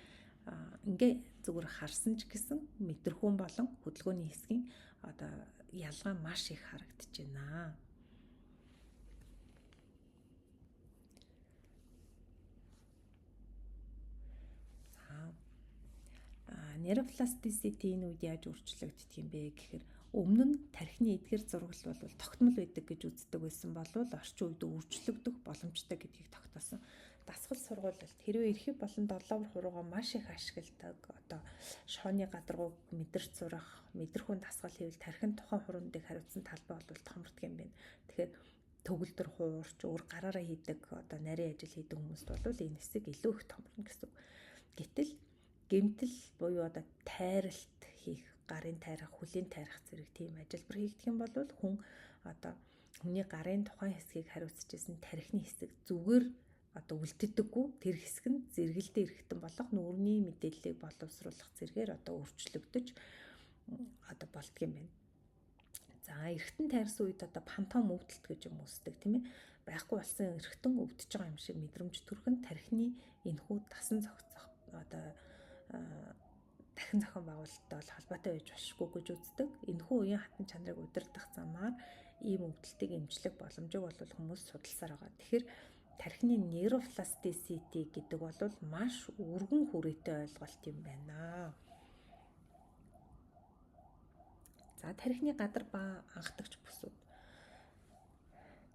ингээ зүгээр харсан ч гэсэн мэдрэхүүн болон хөдөлгөөний хэсгийн одоо ялгаа маш их харагдаж байна. За, нейропластицити энэ үед яаж өөрчлөгддөг юм бэ гэхээр өмнө нь тархины эдгэр зураглал бол тогтмол байдаг гэж үздэг байсан бол орчин үед өөрчлөгдөх боломжтой гэдгийг тогтоосон. Дасгал сургуулилт хэрвээ эрхий болон долоовор хуруугаа маш их ашигладаг, одоо шооны гадаргууг мэдэрч сурах, мэдрэхүүн дасгал хийвэл тархин тухайн хурундыг хариуцсан талбай бол томордго юм байна. Тэгэхээр төгөлдөр хуурч, өөр гараараа хийдэг, одоо нарийн ажил хийдэг хүмүүст бол энэ хэсэг илүү их томорно гэсэн үг. Гэтэл гэмтэл буюу одоо тайралт хийх, гарын тайрах, хөлийн тайрах зэрэг тийм ажилбар хийгдэх юм бол хүн одоо хүний гарын тухайн хэсгийг хариуцж исэн тархины хэсэг зүгээр одоо үлддэггүй, тэр хэсэг нь зэрэгэлдээ эргэтэн болох нүүрний мэдээллийг боловсруулах зэрэгээр одоо өөрчлөгдөж одоо болдго юм байна. За, эргэтэн тайрсан үед одоо пантом өвдөлт гэж юм үүсдэг, тийм ээ. Байхгүй болсон эргэтэн өвдөж байгаа юм шиг мэдрэмж төрөх нь тархины энэхүү дасан зохицох одоо дахин зохион байгуулалттай бол холбоотой байж болшгүй гэж үздэг. Энэхүү уян хатан чанарыг удирдах замаар ийм өвдөлтийг эмчлэх боломжийг бол хүмүүс судалсаар байгаа. Тэгэхээр тархины нейропластицити гэдэг бол маш өргөн хүрээтэй ойлголт юм байна. За, тархины гадар ба анхдагч бүсүүд.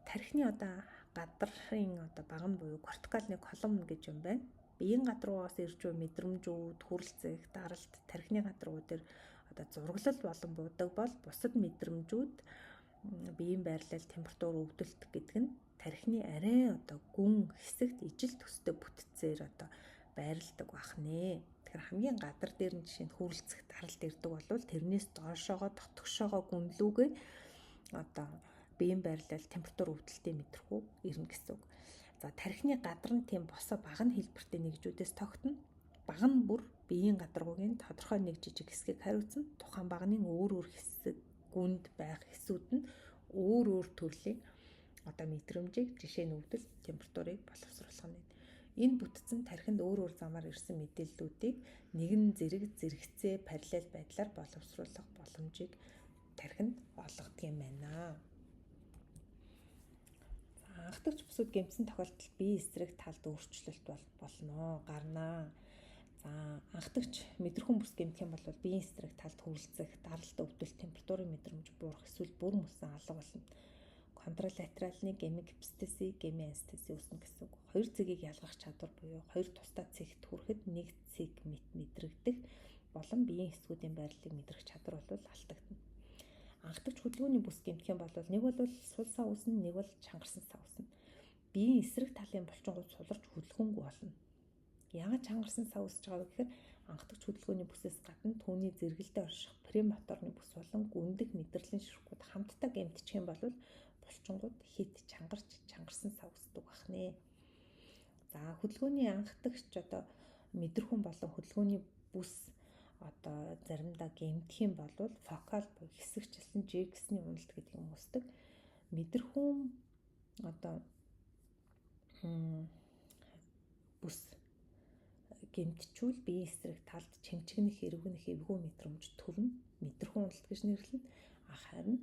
Тархины одоо гадрын одоо баган буюу кортикалны колумн гэж юм байна. Биеийн гадаргуугаас ирж буй мэдрэмжүүд, хүрлцэх, даралт тархины гадаргуу дээр одоо зураглал болон буудаг бол бусад мэдрэмжүүд, биеийн байрлал, температур, өвдөлт гэдэг нь тархины арай одоо гүн хэсэгт ижил төстэй бүтцээр одоо байрладаг байх нэ. Тэгэхээр хамгийн гадар дээр нь жишээ нь хүрлцэх, даралт ирдэг бол тэрнээс доошоогоо дотгошоогоо гүнлүүгээ одоо биеийн байрлал, температур, өвдөлтийн мэдрэхүй ирнэ гэсэн үг. За, тархины гадар нь тийм босоо багана хэлбэртэй нэгжүүдээс тогтно. Багана бүр биеийн гадаргуугийн тодорхой нэг жижиг хэсгийг хариуцна. Тухайн баганы өөр өөр хэсэг гүнд байх хэсүүд нь өөр өөр төрлийн одоо мэдрэмжийг, жишээ нь өвдөл, температурыг боловсруулах нь. Энэ бүтцэн тархинд өөр өөр замаар ирсэн мэдээллүүдийг нэгэн зэрэг зэрэгцээ параллел байдлаар боловсруулах боломжийг тархинд олгодог юм байна. Анхдагч бүсүүд гэмтсэн тохиолдолд бие эсрэг талд өөрчлөлт болно, гарнаа. За, анхдагч мэдрэхүйн бүс гэмтэх юм бол биеийн эсрэг талд хүрлцэх, даралт, өвдөлт, температурын мэдрэмж буурах эсвэл бүр мөсөн алга болно. Контралатералны гемигипстези, гемианестези үүснэ гэсэн үг. Хоёр цэгийг ялгах чадвар буюу хоёр тусдаа цэгт хүрэхэд нэг цэг мэт мэдрэгдэх болон биеийн хэсгүүдийн байрлалыг мэдрэх чадвар бол алдагдана. Анхдагч хөдөлгөөний бүс гэмтэх юм бол нэг бол сул сав үүснэ, нэг бол чангарсан сав үүснэ. Биеийн эсрэг талын булчингууд суларч хөдөлгөөнгүй болно. Яагаад чангарсан сав үүсэж байгаа вэ гэхээр анхдагч хөдөлгөөний бүсээс гадна түүний зэрэгэлдээ орших премоторны бүс болон гүндэх мэдрэлийн ширхгүүд хамтдаа гэмтчих юм бол булчингууд хит чангарч чангарсан сав үүсдэг байх нэ. За, хөдөлгөөний анхдагч одоо мэдрэхүүн болон хөдөлгөөний бүс одоо заримдаа гэмтэх юм бол фокал буюу хэсэгчлэн Жексний уналт гэдэг юм үүсдэг. Мэдрэхүүн одоо бүс гэмтчүүл биеийн эсрэг талд чимчгэнэх, эрвгэнэх эвгүй мэдрэмж төрнө. Мэдрэхүүн уналт гэж нэрлэнэ. Харин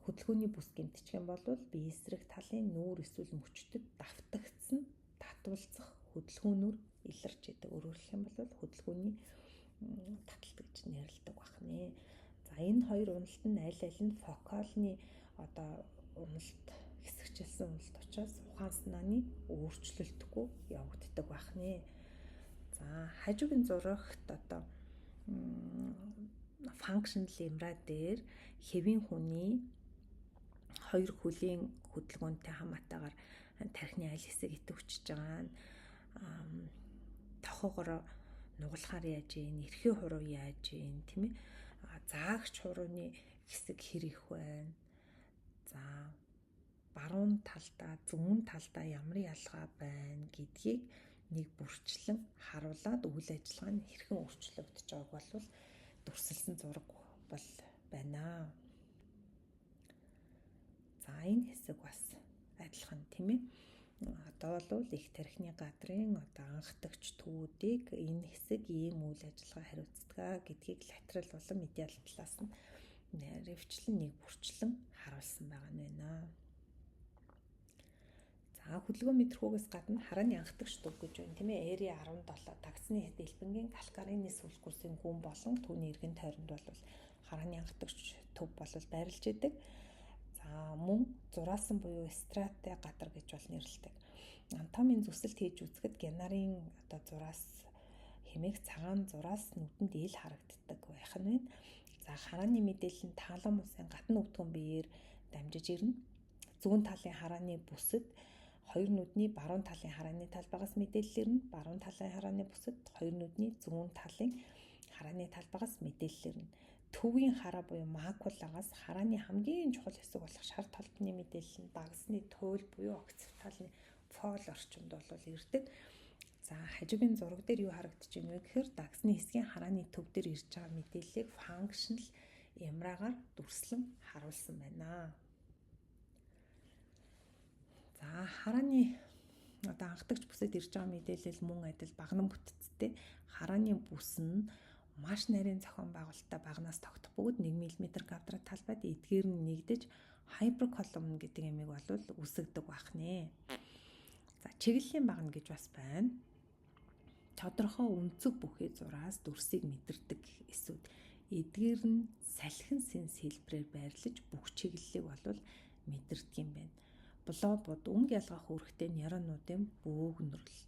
хөдөлгөөний бүс гэмтчих юм бол бие эсрэг талын нүүр эсвэл мөчдөд давтагдсан татвалзах хөдөлгөөнөөр илэрч идэг. Өөрөөр хэлэх юм бол хөдөлгөөний таталт гэж нэрлэдэг байх нэ. За, энэ хоёр уналт нь аль аль нь фокалны одоо уналт, хэсэгчилсэн уналт учраас ухаан санааны өөрчлөлтгүй явагддаг байх нэ. За, хажуугийн зурагт одоо functional MRI дээр хэвийн хүний хоёр хөлийн хөдөлгөөнтэй хамаатайгаар тархины аль хэсэг идэвхжиж байгаа нь, тохоогоор нугалахаар яаж ийн, эрхий хуруу яаж ийн, тийм ээ. Заагч хурууны хэсэг хэр их байна. За, баруун талдаа, зүүн талдаа ямар ялгаа байна гэдгийг нэг бүрчлэн харуулад үйл ажиллагаа нь хэрхэн өөрчлөгдөж байгааг бол дүрсэлсэн зураг бол байна. За, энэ хэсэг бас адилхан, тийм ээ. Одоо бол их тархины гадрын одоо анхдагч төвүүдийг энэ хэсэг ийм үйл ажиллагаа хариуцдаг гэдгийг латерал болон медиал талаас нь нарийвчлан нэг бүрчлэн харуулсан байгаа нь байна. За, хөдөлгөөн мэдрэхүйгээс гадна харааны анхдагч төв гэж байна, тийм ээ. Area 17 тагсны дэлбэнгийн calcarine sulcus-ын гүн болон түүний эргэн тойронд бол харааны анхдагч төв бол байрлаж идэг. За, мөн зураасан буюу striate гадар гэж бол нэрлэдэг. Анатомийн зүсэлт хийж үзэхэд генарын одоо зураас хэмээх цагаан зураас нүдэнд ил харагддаг байх нь байна. За, харааны мэдээлэл нь таламусын гадна өвдгөн биеэр дамжиж ирнэ. Зүүн талын харааны бүсэд хоёр нүдний баруун талын харааны талбайгаас мэдээлэл ирнэ. Баруун талын харааны бүсэд хоёр нүдний зүүн талын харааны талбайгаас мэдээлэл ирнэ. Төвийн хараа буюу макулагаас харааны хамгийн чухал хэсэг болох шар толбны мэдээлэл нь дагсны туйл буюу окципиталны фол орчимд бол ирдэг. За, хажуугийн зураг дээр юу харагдаж байна вэ гэхээр дагсны хэсгийн харааны төв дээр ирж байгаа мэдээллийг functional MRI-гаар дүрслэн харуулсан байна. За, харааны одоо анхдагч бүсэд ирж байгаа мэдээлэл мөн адил багнан бүтцтэй. Харааны бүс нь маш нарийн зохион байгуулалттай багнаас тогтох бөгөөд 1 мм квадрат талбайд эдгээр нь нэгдэж hypercolumn гэдэг ямиг бол үсгдэг байх нэ. За, чиглэлийн багна гэж бас байна. Тодорхой өнцөг бүхий зураас дүрсийг мэдэрдэг эсүүд. Эдгээр нь салхин сенс хэлбэрээр байрлаж бүх чиглэлийг бол мэдэрдэг юм байна. Блобууд өнгө ялгах үүрэгтэй нейронуудын бөөгнөрөл.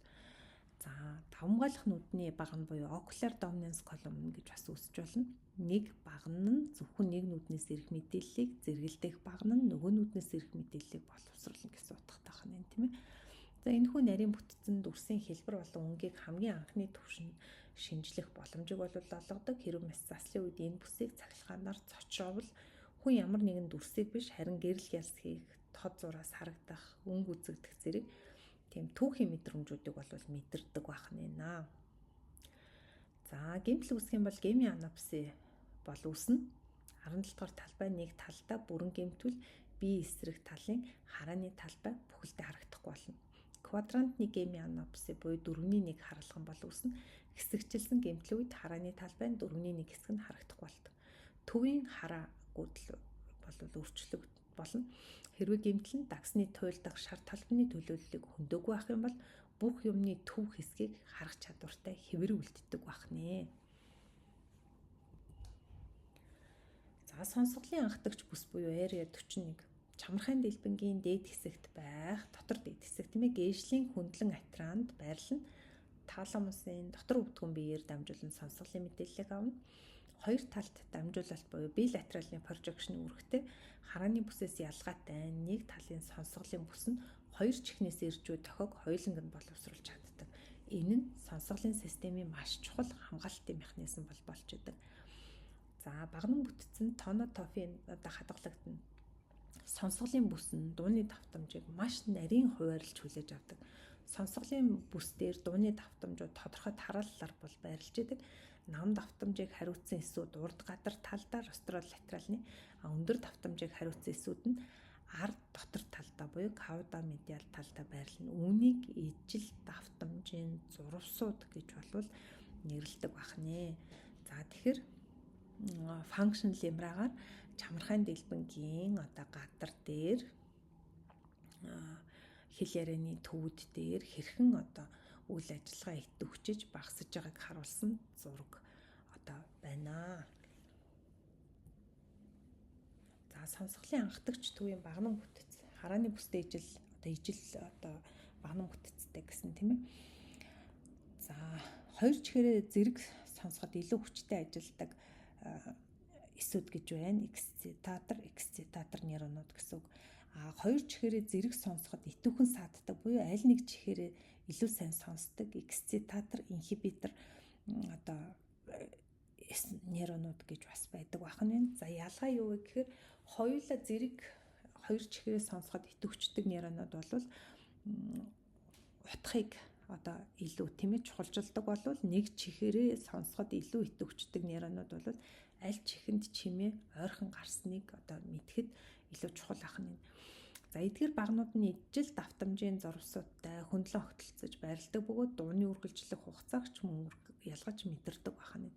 За, давамгайлах нүдний багна буюу ocular dominance column гэж бас үүсэж болно. Нэг багна нь зөвхөн нэг нүднээс ирэх мэдээллийг, зэрэгэлдэх багна нь нөгөө нүднээс ирэх мэдээллийг боловсруулна гэсэн утгатай байна, тийм ээ. За, энэхүү нарийн бүтцэн дүрсийн хэлбэр болон өнгийг хамгийн анхны түвшинд шинжлэх боломжийг бол олгодог. Хэрэв мэс заслын үед энэ бүсийг цахилгаанаар цочроовол хүн ямар нэгэн дүрсийг биш, харин гэрэл ялс хийх, тод зураас харагдах, өнгө үзэгдэх зэрэг тийм түүхийн мэдрэмжүүдийг бол мэдэрдэг байх нэ. За, гэмтэл үүсэх юм бол гемианопси бол үүснэ. 17 дугаар талбай нэг талдаа бүрэн гэмтвэл бие эсрэг талын харааны талбай бүхэлдээ харагдахгүй болно. Квадрантны гемианопси буюу дөрвний нэг харалган бол үүснэ. Хэсэгчилсэн гэмтлийн үед харааны талбайн дөрвний нэг хэсэг нь харагдахгүй болдог. Төвийн хараа гүйдэл бол өөрчлөлт болно. Хэрвээ гэмтэл нь дагсны туйлдах шар талбаны төлөөллийг хөндөөгүй байх юм бол бүх юмны төв хэсгийг харах чадвартай хэвэр үлддэг байх нэ. За, сонсголын анхдагч бүс буюу area 41 чамархайн дэлбэнгийн дээд хэсэгт байх, дотор дээд хэсэг, тийм ээ, гээжлийн хөндлөн атранд байрлана. Таламусын дотор өвдгөн биеэр дамжуулан сонсголын мэдээллийг авна. Хоёр талд дамжуулалт буюу билатералны projection үүрэгтэй. Харааны бүсээс ялгаатай нэг талын сонсголын бүс нь хоёр чихнээс ирж буй тохиог хоёуланг нь боловсруулж чаддаг. Энэ нь сонсголын системийн маш чухал хамгаалалтын механизм бол болж идэг. За, багнан бүтцэн тонотофийн одоо хадгалагдана. Сонсголын бүс нь дууны давтамжийг маш нарийн хуваарлж хүлээж авдаг. Сонсголын бүс дээр дууны давтамжууд тодорхой тарааллаар бол байрлаж идэг. Нам давтамжийг хариуцсан эсүүд урд гадар талдаа рострол латералны, өндөр давтамжийг хариуцсан эсүүд нь ард дотор талдаа буюу кауда медиал талдаа байрлана. Үүнийг ижил давтамжийн зурвасууд гэж болвол нэрлэдэг байх нэ. За, тэгэхээр functional MRI-гаар чамархайн дэлбэнгийн одоо гадар дээр хэл ярианы төвд дээр хэрхэн одоо үйл ажиллагаа идэвхжиж багасж байгааг харуулсан зураг одоо байна. За, сонсголын анхдагч төвийн багнан бүтэц харааны бүстэй ижил одоо ижил одоо багнан бүтцтэй гэсэн, тийм ээ. За, хоёр чихээрээ зэрэг сонсоход илүү хүчтэй ажилладаг эсүүд гэж байна. Эксцитатор, эксцитатор нейронууд гэсэн үг. А хоёр чихээрээ зэрэг сонсоход идэвхэн сааддаг буюу аль нэг чихээрээ илүү сайн сонсдог эксцитатор, инхибитор одоо нейронууд гэж бас байдаг байх нь. За, ялгаа юу вэ гэхээр хоёулаа зэрэг хоёр чихээрээ сонсоход идэвхждэг нейронууд бол утгыг одоо илүү, тийм ээ, чухалчилдаг болвол нэг чихээрээ сонсоход илүү идэвхждэг нейронууд бол аль чихэнд чимээ ойрхон гарсныг одоо мэдэхэд илүү чухал ах нь. За, эдгээр багнууд нь ижил давтамжийн зурвасуудтай хөндлөн огтлцож байрладаг бөгөөд дууны үргэлжлэх хугацааг ч мөн ялгаж мэдэрдэг байна.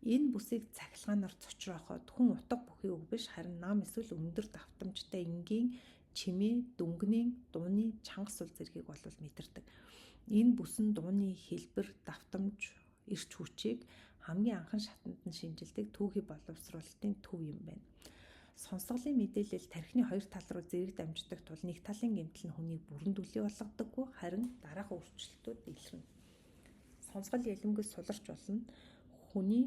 Энэ бүсийг цахилгаанаар цочрооход хүн утга бүхий үг биш, харин нам эсвэл өндөр давтамжтай энгийн чимээ, дүнгнийн, дууны чанга сул зэргийг болвол мэдэрдэг. Энэ бүс нь дууны хэлбэр, давтамж, эрч хүчийг хамгийн анхан шатанд нь шинжилдэг түүхий боловсруулалтын төв юм байна. Сонсголын мэдээлэл тархины хоёр тал руу зэрэг дамждаг тул нэг талын гэмтэл нь хүнийг бүрэн дүлий болгодоггүй, харин дараахан өөрчлөлтүүд илэрнэ. Сонсгол ялимгүй суларч болно. Хүний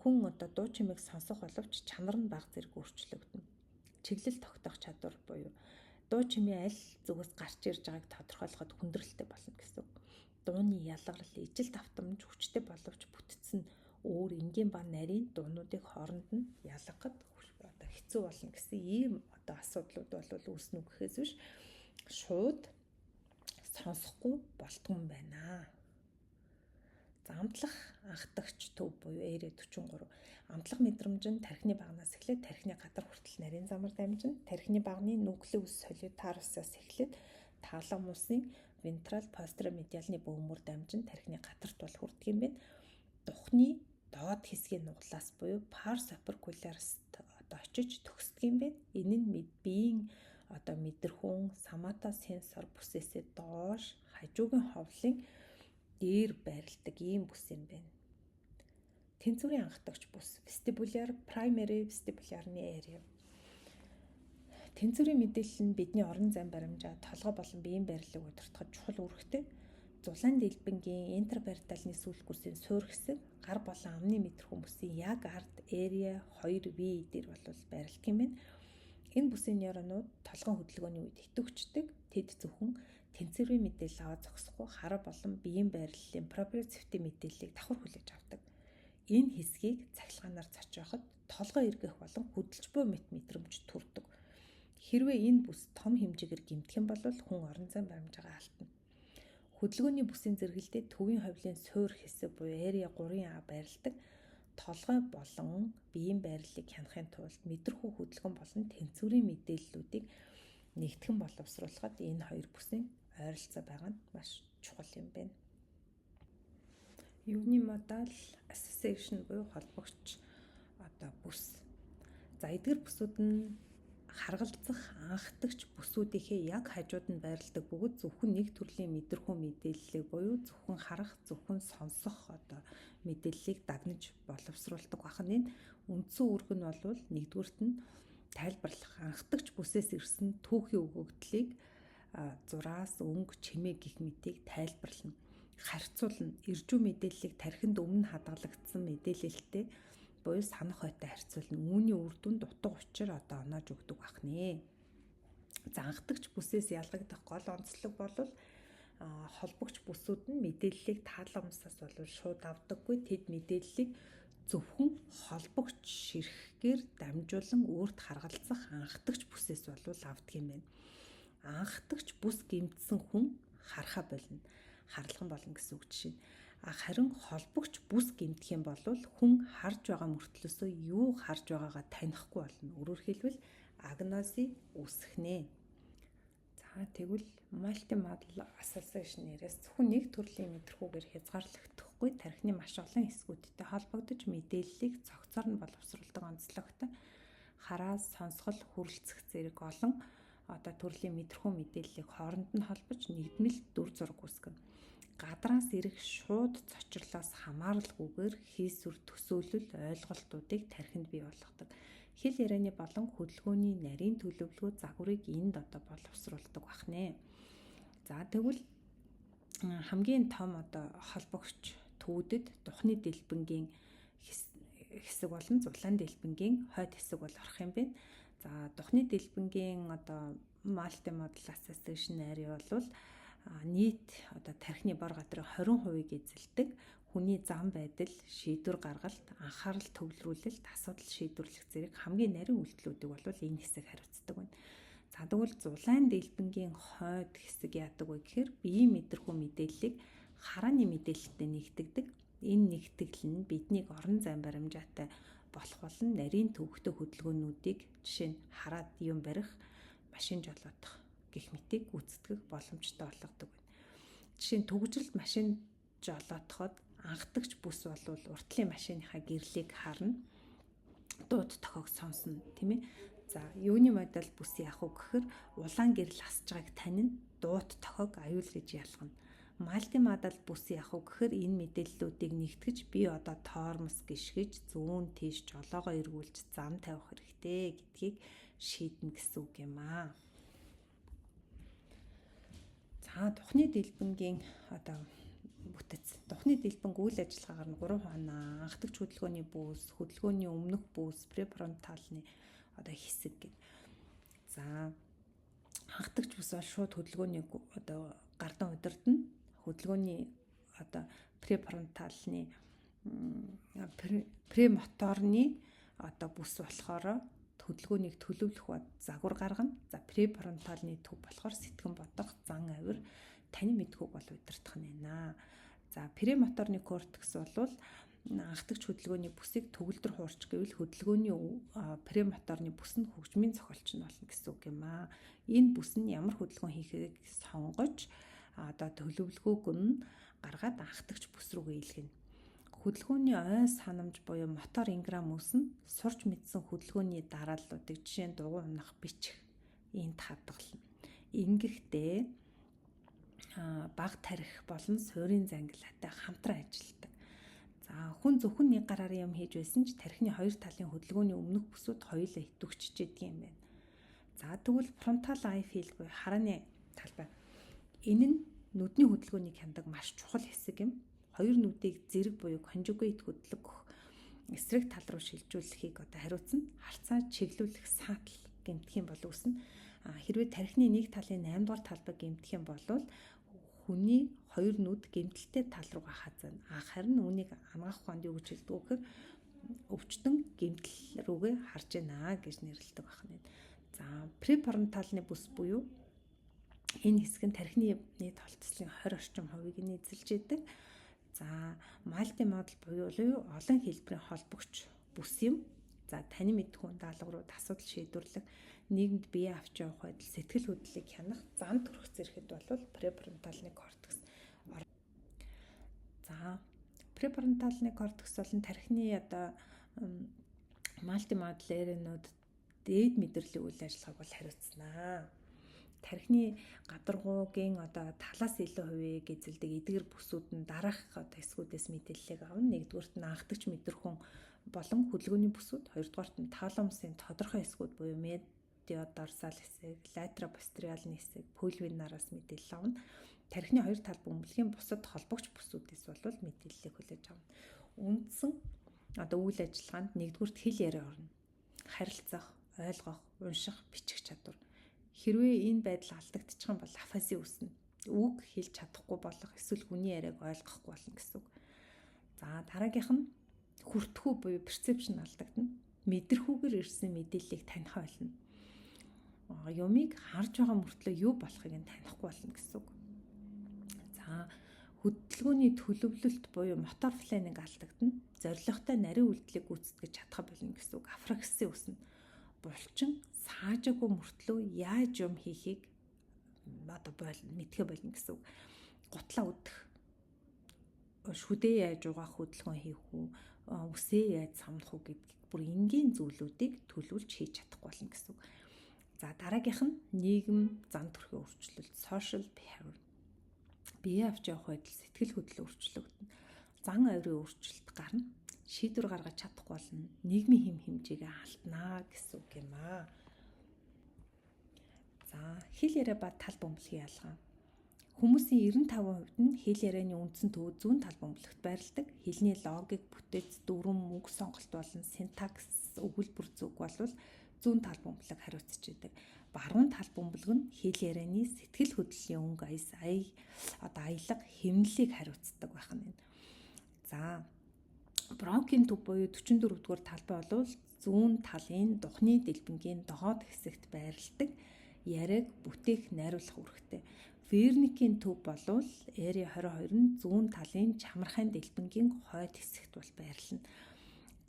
хүн одоо дуу чимээг сонсох боловч чанар нь бага зэрэг өөрчлөгдөнө. Чиглэл тогтоох чадвар буюу дуу чимээ аль зүгээс гарч ирж байгааг тодорхойлоход хүндрэлтэй болно гэсэн үг. Дууны ялгарл, ижил давтамж хүчтэй боловч бүтц нь өөр энгийн ба нарийн дуунуудыг хооронд нь ялгахад одоо хэцүү болно гэсэн ийм одоо асуудлууд бол үүснэ үү гэхээс биш, шууд сонсохгүй болтгон байна. За, амтлах анхдагч төв буюу Area 43. Амтлах мэдрэмж нь тархины багнаас эхлээд тархины гадар хүртэл нарийн замаар дамжина. Тархины багны nucleus solitarius-аас эхлээд таламусын ventral posteromedial-ны бөөмөр дамжин тархины гадарт бол хүрдэг юм байна. Духны доод хэсгийн нуглаас буюу pars opercularis одоо очиж төгсдөг юм байна. Энэ нь биеийн одоо мэдрэхүүн соматосенсор бүсээсээ доош хажуугийн ховлын дээр байрладаг ийм бүс юм байна. Тэнцвэрийн анхдагч бүс, vestibular primary vestibular-ны area. Тэнцвэрийн мэдээлэл нь бидний орон зайн баримжаа, толгой болон биеийн байрлалыг удирдахад чухал үүрэгтэй. Зулаан дэлбэнгийн интерпариеталны сүүлкүсийн суур хэсэг, гар болон амны мэдрэхүйн бүсийн яг ард area 2V дээр бол байрладаг юм байна. Энэ бүсийн нейронууд толгойн хөдөлгөөний үед идэвхждэг. Тэд зөвхөн тэнцвэрийн мэдээлэл аваад зогсохгүй, хараа болон биеийн байрлалын проприоцептив мэдээллийг давхар хүлээж авдаг. Энэ хэсгийг цахилгаанаар цочооход толгой эргэх болон хөдөлж буй мэт мэдрэмж төрдөг. Хэрвээ энэ бүс том хэмжээгээр гэмтэх юм бол хүн орон зайн баримжаагаа алдна. Хөдөлгөөний бүсийн зэрэгэлдээ төвийн ховлын суур хэсэг буюу area 3-А байрладаг. Толгой болон биеийн байрлалыг хянахын тулд мэдрэхүй хөдөлгөөн болон тэнцвэрийн мэдээллүүдийг нэгтгэн боловсруулахад энэ хоёр бүсийн ойролцоо байгаа нь маш чухал юм байна. Unimodal association буюу холбогч одоо бүс. За, эдгээр бүсүүд нь харгалзах анхдагч бүсүүдийнхээ яг хажууд нь байрладаг бөгөөд зөвхөн нэг төрлийн мэдрэхүй мэдээллийг буюу зөвхөн харах, зөвхөн сонсох одоо мэдээллийг дагнаж боловсруулдаг байх нь. Энэ үндсэн үүрэг нь бол нэгдүгээрт нь тайлбарлах, анхдагч бүсээс ирсэн түүхийн өгөгдлийг зураас, өнгө, чимээ гэх мэтийг тайлбарлана, харьцуулна. Эржүү мэдээллийг тархинд өмнө хадгалагдсан мэдээлэлтэй буюу санах ойтой харьцуулна. Үүний үр дүнд утга учир одоо оноож өгдөг байх нэ. За, анхдагч бүсээс ялгагдах гол онцлог бол холбогч бүсүүд нь мэдээллийг таламусаас бол шууд авдаггүй. Тэд мэдээллийг зөвхөн холбогч ширхгээр дамжуулан өөрт харгалзах анхдагч бүсээс бол авдаг юм байна. Анхдагч бүс гэмтсэн хүн харахаа болно. Харлахын болно гэсэн үг жишээ. А харин холбогч бүс гэмтэх юм бол хүн харж байгаа мөртлөөсөө юу харж байгаагаа танихгүй болно. Өөрөөр хэлбэл, агнози үүсэх нэ. За, тэгвэл multimodal association нэрээс зөвхөн нэг төрлийн мэдрэхүйгээр хязгаарлагдахгүй, тархины маш олон хэсгүүдтэй холбогдож мэдээллийг цогцоор нь боловсруулдаг онцлогтой, хараа, сонсгол, хүрэлцэх зэрэг олон одоо төрлийн мэдрэхүй мэдээллийг хооронд нь холбож нэгдмэл дүр зураг үүсгэнэ. Гадраас ирэх шууд цочрлоос хамааралгүйгээр хийсвэр төсөөлөл, ойлголтуудыг тархинд бий болгодог. Хэл ярианы болон хөдөлгөөний нарийн төлөвлөгөө загварыг энд одоо боловсруулдаг байх нэ. За, тэгвэл хамгийн том одоо холбогч төвдөд духны дэлбэнгийн хэсэг болон зулаан дэлбэнгийн хойд хэсэг бол орох юм байна. За, духны дэлбэнгийн одоо multimodal association area бол нийт одоо тархины бор гадрын 20%-ийг эзэлдэг, хүний зам байдал, шийдвэр гаргалт, анхаарал төвлөрүүлэлт, асуудал шийдвэрлэх зэрэг хамгийн нарийн үйлдэлүүдийг бол энэ хэсэг хариуцдаг байна. За, тэгвэл зулаан дэлбэнгийн хойд хэсэг яадаг вэ гэхээр биеийн мэдрэхүй мэдээллийг харааны мэдээлэлтэй нэгтгэдэг. Энэ нэгтгэл нь биднийг орон зайн баримжаатай болох болон нарийн төвөгтэй хөдөлгөөнүүдийг, жишээ нь хараад юм барих, машин жолоодох гэх мэтийг гүйцэтгэх боломжтой болгодог байна. Жишээ нь түгжрэлд машин жолоотоход анхдагч бүс болвол уртлын машиныхаа гэрлийг харна, дууд тохиог сонсно, тийм ээ. За, юуны модель бүс яах вэ гэхээр улаан гэрэл асж байгааг танина, дуут тохиог аюул гэж ялгана. Мультимодал бүс яах вэ гэхээр энэ мэдээллүүдийг нэгтгэж би одоо тормоз гიშгэж зүүн тийш жолоогоо эргүүлж зам тавих хэрэгтэй гэдгийг шийднэ гэсэн үг юм аа. За, духны дэлбэнгийн одоо бүтэц. Духны дэлбэнг үйл ажиллагаагаар нь 3 хуваана. Анхдагч хөдөлгөөний бүс, хөдөлгөөний өмнөх бүс, префронталны одоо хэсэг гэдэг. За, анхдагч бүс бол шууд хөдөлгөөний одоо гардан удирдна. Хөдөлгөөний одоо префронталны премоторны одоо бүс болохоор хөдөлгөөнийг төлөвлөх ба загвар гаргана. За, префронталны төв болохоор сэтгэн бодох, зан авир, тань мэдхүйг бол удирдах нь байна. За, премоторны кортекс бол анхдагч хөдөлгөөний бүсийг төгөлдөр хуурч гэвэл хөдөлгөөний премоторны бүс нь хөгжмийн зохиолч нь болно гэсэн үг юм аа. Энэ бүс нь ямар хөдөлгөөн хийхийг сонгож одоо төлөвлөгөөг нь гаргаад анхдагч бүс рүүгээ илгэнэ. Хөдөлгөөний ой санамж буюу мотор инграм үүснэ. Сурч мэдсэн хөдөлгөөний дарааллуудыг, жишээ нь дугуй унах, бичих энд хадгална. Ингэхдээ баг тарих болон суурийн зангилаатай хамтран ажилладаг. За, хүн зөвхөн нэг гараар юм хийж байсан ч тархины хоёр талын хөдөлгөөний өмнөх бүсүүд хоёулаа идэвхжиж идэг юм байна. За, тэгвэл frontal eye field буюу харааны талбай. Энэ нь нүдний хөдөлгөөнийг хянадаг маш чухал хэсэг юм. Хоёр нүдийг зэрэг буюу conjugate хөдлөх эсрэг тал руу шилжүүлэхийг одоо хариуцна. Харцаа чиглүүлэх саатал гэмтэх юм бол үүснэ. А хэрвээ тархины нэг талын 8 дугаар талбай гэмтэх юм бол хүний хоёр нүд гэмтэлтэй тал руугаа хазана. А харин үүнийг анагаах ухаанд юу гэж хэлдэг вэ гэхээр өвчтөн гэмтэл рүүгээ харж байна гэж нэрлэдэг байна. За, префронталны бүс буюу энэ хэсэг нь тархины нийт холтцлын 20 орчим хувийг нь эзэлж идэг. За, мультимодал буюу олон хэлбэрийн холбогч бүс юм. За, таны мэдхүйн даалгаврууд, асуудал шийдвэрлэх, нийгэмд бие авч явах байдал, сэтгэл хөдлөлийг хянах, зан төрөх зэрэхэд бол префронталны кортекс. За, префронталны кортекс болон тархины одоо мультимодал area-нууд дээд мэдрэлийн үйл ажиллагааг бол хариуцнаа. Тархины гадаргуугийн одоо талаас илүү хувийг эзэлдэг эдгэр бүсүүд нь дараах одоо хэсгүүдээс мэдээллийг авна. Нэгдүгüрт нь анхдагч мэдрэхүйн болон хөдөлгөөний бүсүүд, хоёрдугаарт нь таламусын тодорхой хэсгүүд буюу медиодорсал хэсэг, латеропостериалны хэсэг, пульвинараас мэдээлэл авна. Тархины хоёр тал бөмбөлгийн бусад холбогч бүсүүдээс бол мэдээллийг хүлээж авна. Үндсэн одоо үйл ажиллагаанд нэгдүгüрт хэл яриа орно. Харилцах, ойлгох, унших, бичих чадвар. Хэрвээ энэ байдал алдагдчих юм бол афази үүснэ. Үг хэлж чадахгүй болох эсвэл хүний яриаг ойлгохгүй болно гэсэн үг. За, дараагийнх нь хүртэхүү буюу perception алдагдана. Мэдрэхүүгээр ирсэн мэдээллийг таних болно. Юмыг харж байгаа мөртлөө юу болохыг нь танихгүй болно гэсэн үг. За, хөдөлгөөний төлөвлөлт буюу motor planning алдагдана. Зорилготой нарийн үйлдэлийг гүйцэтгэж чадах болно гэсэн үг. Апракси үүснэ. Булчин саажаагүй мөртлөө яаж юм хийхийг одоо мэдхэ болно гэсэн үг. Гутлаа үдэх, шүдээ яаж угаах хөдөлгөөн хийх үү, үсээ яаж самнах уу гэдгийг бүр энгийн зүйлүүдийг төлөвлөж хийж чадахгүй болно гэсэн үг. За, дараагийнх нь нийгэм зан төрхийн өөрчлөлт, social behavior. Бие авч явах байдал, сэтгэл хөдлөл өөрчлөгдөнө. Зан авирын өөрчлөлт гарна. Шийдвэр гаргаж чадахгүй болно. Нийгмийн хэм хэмжээгээ алднаа гэсэн үг юм аа. За, хэл яриа ба тал бөмбөлгийн ялгаа. Хүмүүсийн 95% нь хэл ярианы үндсэн төв зүүн тал бөмбөлөгт байрладаг. Хэлний логик, бүтэц, дүрэм, үг сонголт болон синтакс, өгүүлбэр зүг болвол зүүн тал бөмбөлөг хариуцж идэг. Баруун тал бөмбөлөг нь хэл ярианы сэтгэл хөдлөлийн өнгө аяс, ая одоо аялга, хэмнэлийг хариуцдаг байх нь. За, Броукийн төв буюу 44 дугаар талбай бол зүүн талын духны дэлбэнгийн доод хэсэгт байрладаг, яриаг бүтээх, найруулах үүрэгтэй. Верникийн төв болвол Area 22 нь зүүн талын чамархайн дэлбэнгийн хойд хэсэгт бол байрлана.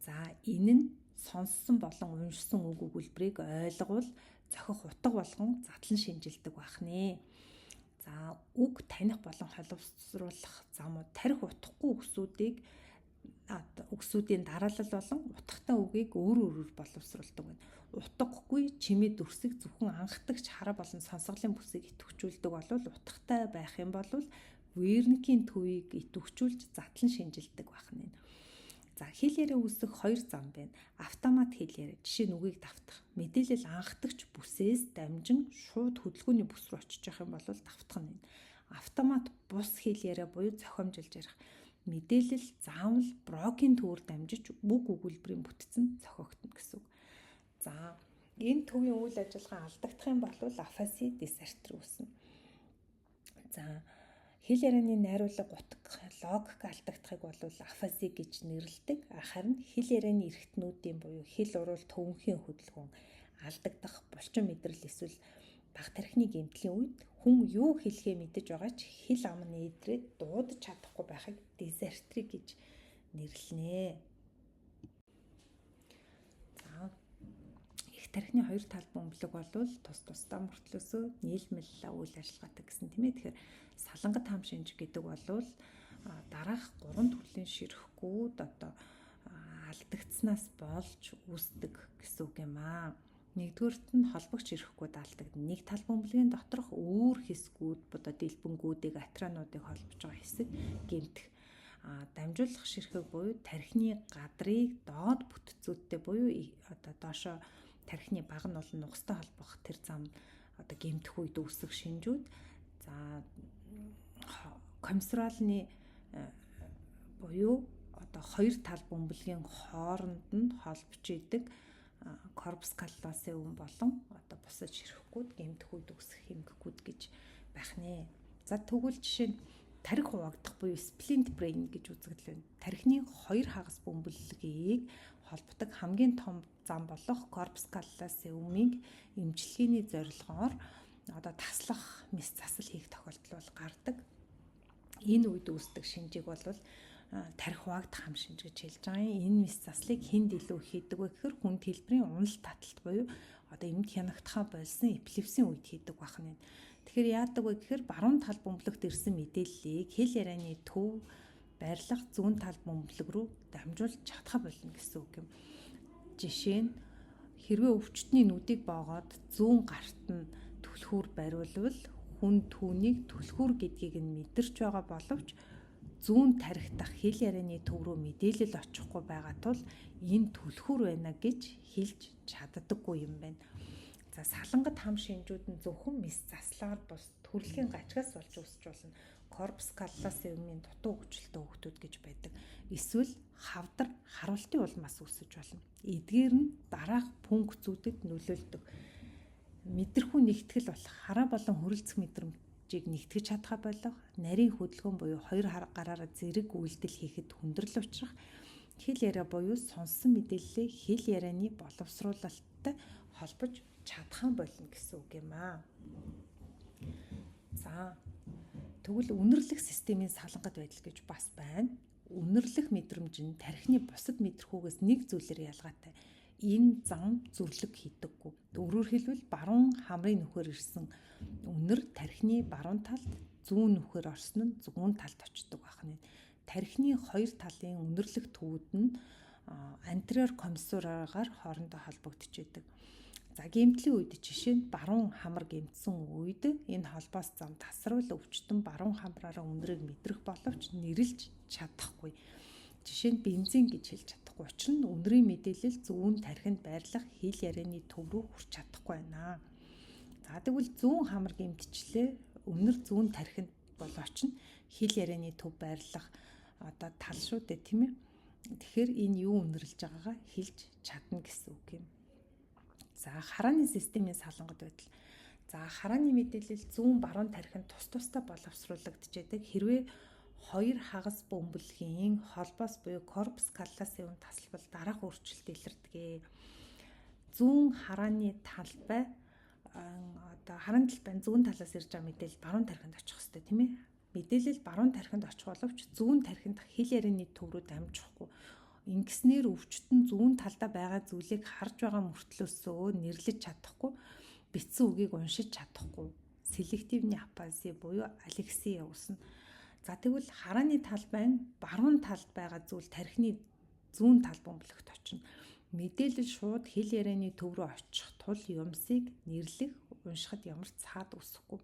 За, энэ нь сонссон болон уншсан үг өгүүлбэрийг ойлговол зохих утга болгон задлан шинжилдэг байх нэ. За үг таних болон холбосруулах замууд тарих утгагүй үгсүүдийн дараалал болон утгатай үгийг өөр өөрөөр боловсруулдаг байна. Утгагүй чимээ дүрсийг зөвхөн анхдагч хараа болон сонсголын бүсийг идэвхжүүлдэг болвол утгатай байх юм бол Верникийн төвийг идэвхжүүлж задлан шинжилдэг байх нь. За хэл яриа үүсэх хоёр зам байна. Автомат хэл яриа жишээ нь үгийг давтах. Мэдээлэл анхдагч бүсээс дамжин шууд хөдөлгөөний бүс рүү очиж явах юм бол давтах нь. Автомат бус хэл яриа буюу зохиомжилж ярих. Мэдээлэл заавал Брокийн төвөөр дамжиж үг өгүүлбэрийн бүтцэн зохиогдно гэсэн үг. За энэ төвийн үйл ажиллагаа алдагдах юм бол афаси дисартри үүснэ. За хэл ярианы найруулга утга логик алдагдахыг бол афази гэж нэрлэдэг. Харин хэл ярианы эрхтнүүдийн буюу хэл уруул төвөнхийн хөдөлгөөн алдагдах, булчин мэдрэл эсвэл баг тархины гэмтлийн үед хүн юу хэлэхээ мэдэж байгаа ч хэл ам нь эдрээд дуудаж чадахгүй байхыг дизартри гэж нэрлэнэ. За их тархины хоёр тал бөмбөлөг болвол тус тусдаа мөртлөөсөө нийлмэл үйл ажиллагаатай гэсэн тийм ээ. Тэгэхээр салангат хам шинж гэдэг болвол дараах гурван төрлийн ширэхгүүд одоо алдагдсанаас болж үүсдэг гэсэн үг юм аа. Нэгдүгээрт нь холбогч ирэхгүүд алдагдана. Нэг тал бөмбөлгийн доторх өөр хэсгүүд одоо дэлбэнгүүдийг, атрануудыг холбож байгаа хэсэг гэмтэх. Дамжуулах ширхэг буюу тархины гадрыг доод бүтцүүдтэй буюу одоо доошоо тархины баг нь болон нугастай холбох тэр зам одоо гэмтэх үед үүсэх шинжүүд. За комиссуралны буюу одоо хоёр тал бөмбөлгийн хооронд нь холбож идэг корпус калласын үн болон одоо бусад ширэхгүүд гэмтэх үед үүсэх хэмгэгүүд гэж байх нэ. За тэгвэл жишээ нь тарих хуваагдах буюу splint brain гэж үзэгдэл байна. Тархины хоёр хагас бөмбөлгийг холбодог хамгийн том зам болох корпус калласын өмнийг эмчилгээний зорилгоор одоо таслах мэс засал хийх тохиолдол бол гардаг. Энэ үед үүсдэг шинжийг бол тарих хуваагдах хам шинж гэж хэлж байгаа юм. Энэ мэс заслыг хүнд илүү хийдэг вэ гэхээр хүнд хэлбэрийн уналт таталт буюу одоо эмд хянагдахаа болсон эпилепсийн үед хийдэг байх нь. Тэгэхээр яадаг вэ гэхээр баруун тал бөмбөлөгт ирсэн мэдээллийг хэл ярианы төв байрлах зүүн тал бөмбөлөг рүү дамжуулж чадхаа болно гэсэн үг юм. Жишээ нь хэрвээ өвчтний нүдийг боогоод зүүн гарт нь түлхүүр бариулвал хүн түүнийг түлхүүр гэдгийг нь мэдэрч байгаа боловч зүүн тархи дах хэл ярианы төв рүү мэдээлэл очихгүй байгаа тул энэ түлхүүр байна гэж хэлж чаддаггүй юм байна. За салангат хам шинжүүд нь зөвхөн мэс заслаар бус төрөлхийн гачгаас болж үүсч болно. Корпус калласын өмнө дутуу хөгжилтэй хүүхдүүд гэж байдаг. Эсвэл хавдар харуултын улмаас үүсэж болно. Эдгээр нь дараах функцүүдэд нөлөөлдөг. Мэдрэхүй нэгтгэл болох хараа болон хөрөлцөх мэдрэмжийг нэгтгэж чадхаа болох, нарийн хөдөлгөөн буюу хоёр гараараа зэрэг үйлдэл хийхэд хүндрэл учрах, хэл яриа буюу сонссон мэдээллээ хэл ярианы боловсруулалттай холбож чадхан болно гэсэн үг юм аа. За тэгвэл үнэрлэх системийн салангат байдал гэж бас байна. Үнэрлэх мэдрэмж нь тархины бусад мэдрэхүйгээс нэг зүйлээр ялгаатай. Энэ зам зүрлэг хийдэггүй. Өөрөөр хэлбэл баруун хамрын нүхээр ирсэн үнэр тархины баруун талд, зүүн нүхээр орсон нь зүүн талд очдог байх нь. Тархины хоёр талын үнэрлэх төвүүд нь антериор комиссураагаар хоорондоо холбогдож идэг. За гэмтлийн үед жишээ нь баруун хамар гэмтсэн үед энэ холбоос зам тасарвал өвчтөн баруун хамраараа үнэрийг мэдрэх боловч нэрлж чадахгүй. Жишээ нь бензин гэж хэлж чадахгүй. Учир нь үнэрийн мэдээлэл зүүн тархинд байрлах хэл ярианы төв рүү хүрч чадахгүй байна. За тэгвэл зүүн хамар гэмтчлээ үнэр зүүн тархинд болооч нь хэл ярианы төв байрлах одоо тал шүү дээ тийм ээ. Тэгэхээр энэ юу үнэрлж байгаагаа хэлж чадна гэсэн үг юм. За харааны системийн салангат байдал. За харааны мэдээлэл зүүн баруун тархинд тус тусдаа боловсруулагдчихэдэг. Хэрвээ хоёр хагас бөмбөлгийн холбоос буюу корпус калласын үн тасалбал дараах өөрчлөлт илэрдэг. Зүүн харааны талбай одоо харааны талбай зүүн талаас ирж байгаа мэдээлэл баруун тархинд очих хэрэгтэй тийм ээ. Мэдээлэл баруун тархинд очих боловч зүүн тархинд хэл ярианы төв рүү дамжихгүй. Ингэснээр өвчтөн зүүн талдаа байгаа зүйлийг харж байгаа мөртлөөсөө нэрлэж чадахгүй. Бичсэн үгийг уншиж чадахгүй. Селективний апази буюу алексия үүснэ. За, тэгвэл харааны талбайн баруун талд байгаа зүйл тархины зүүн тал бөмбөлөгт очино. Мэдээлэл шууд хэл ярианы төв рүү очих тул юмсыг нэрлэх, уншихад ямар ч цаад үүсэхгүй.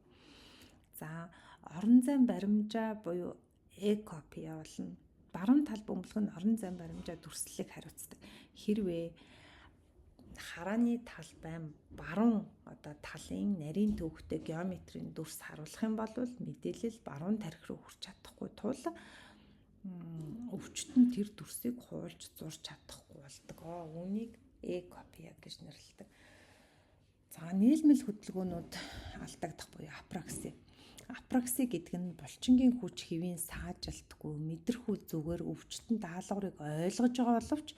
За, орон зайн баримжаа буюу ecopia болно. Баруун тал бөмбөлөг нь орон зайн баримжаа дүрслэлийг хариуцдаг. Хэрвээ харааны талбай баруун одоо талын нарийн төвөгтэй геометрийн дүрс харуулах юм бол мэдээлэл баруун тархи руу хүрч чадахгүй тул өвчтөн тэр дүрсийг хуулж зурж чадахгүй болдог. Үүнийг ecopia гэж нэрлэдэг. За, нийлмэл хөдөлгөөнүүд алдагдах буюу апракси. Апракси гэдэг нь булчингийн хүч хэвийн саажилтгүй мэдрэхүй зүгээр өвчтөн даалгаврыг ойлгож байгаа боловч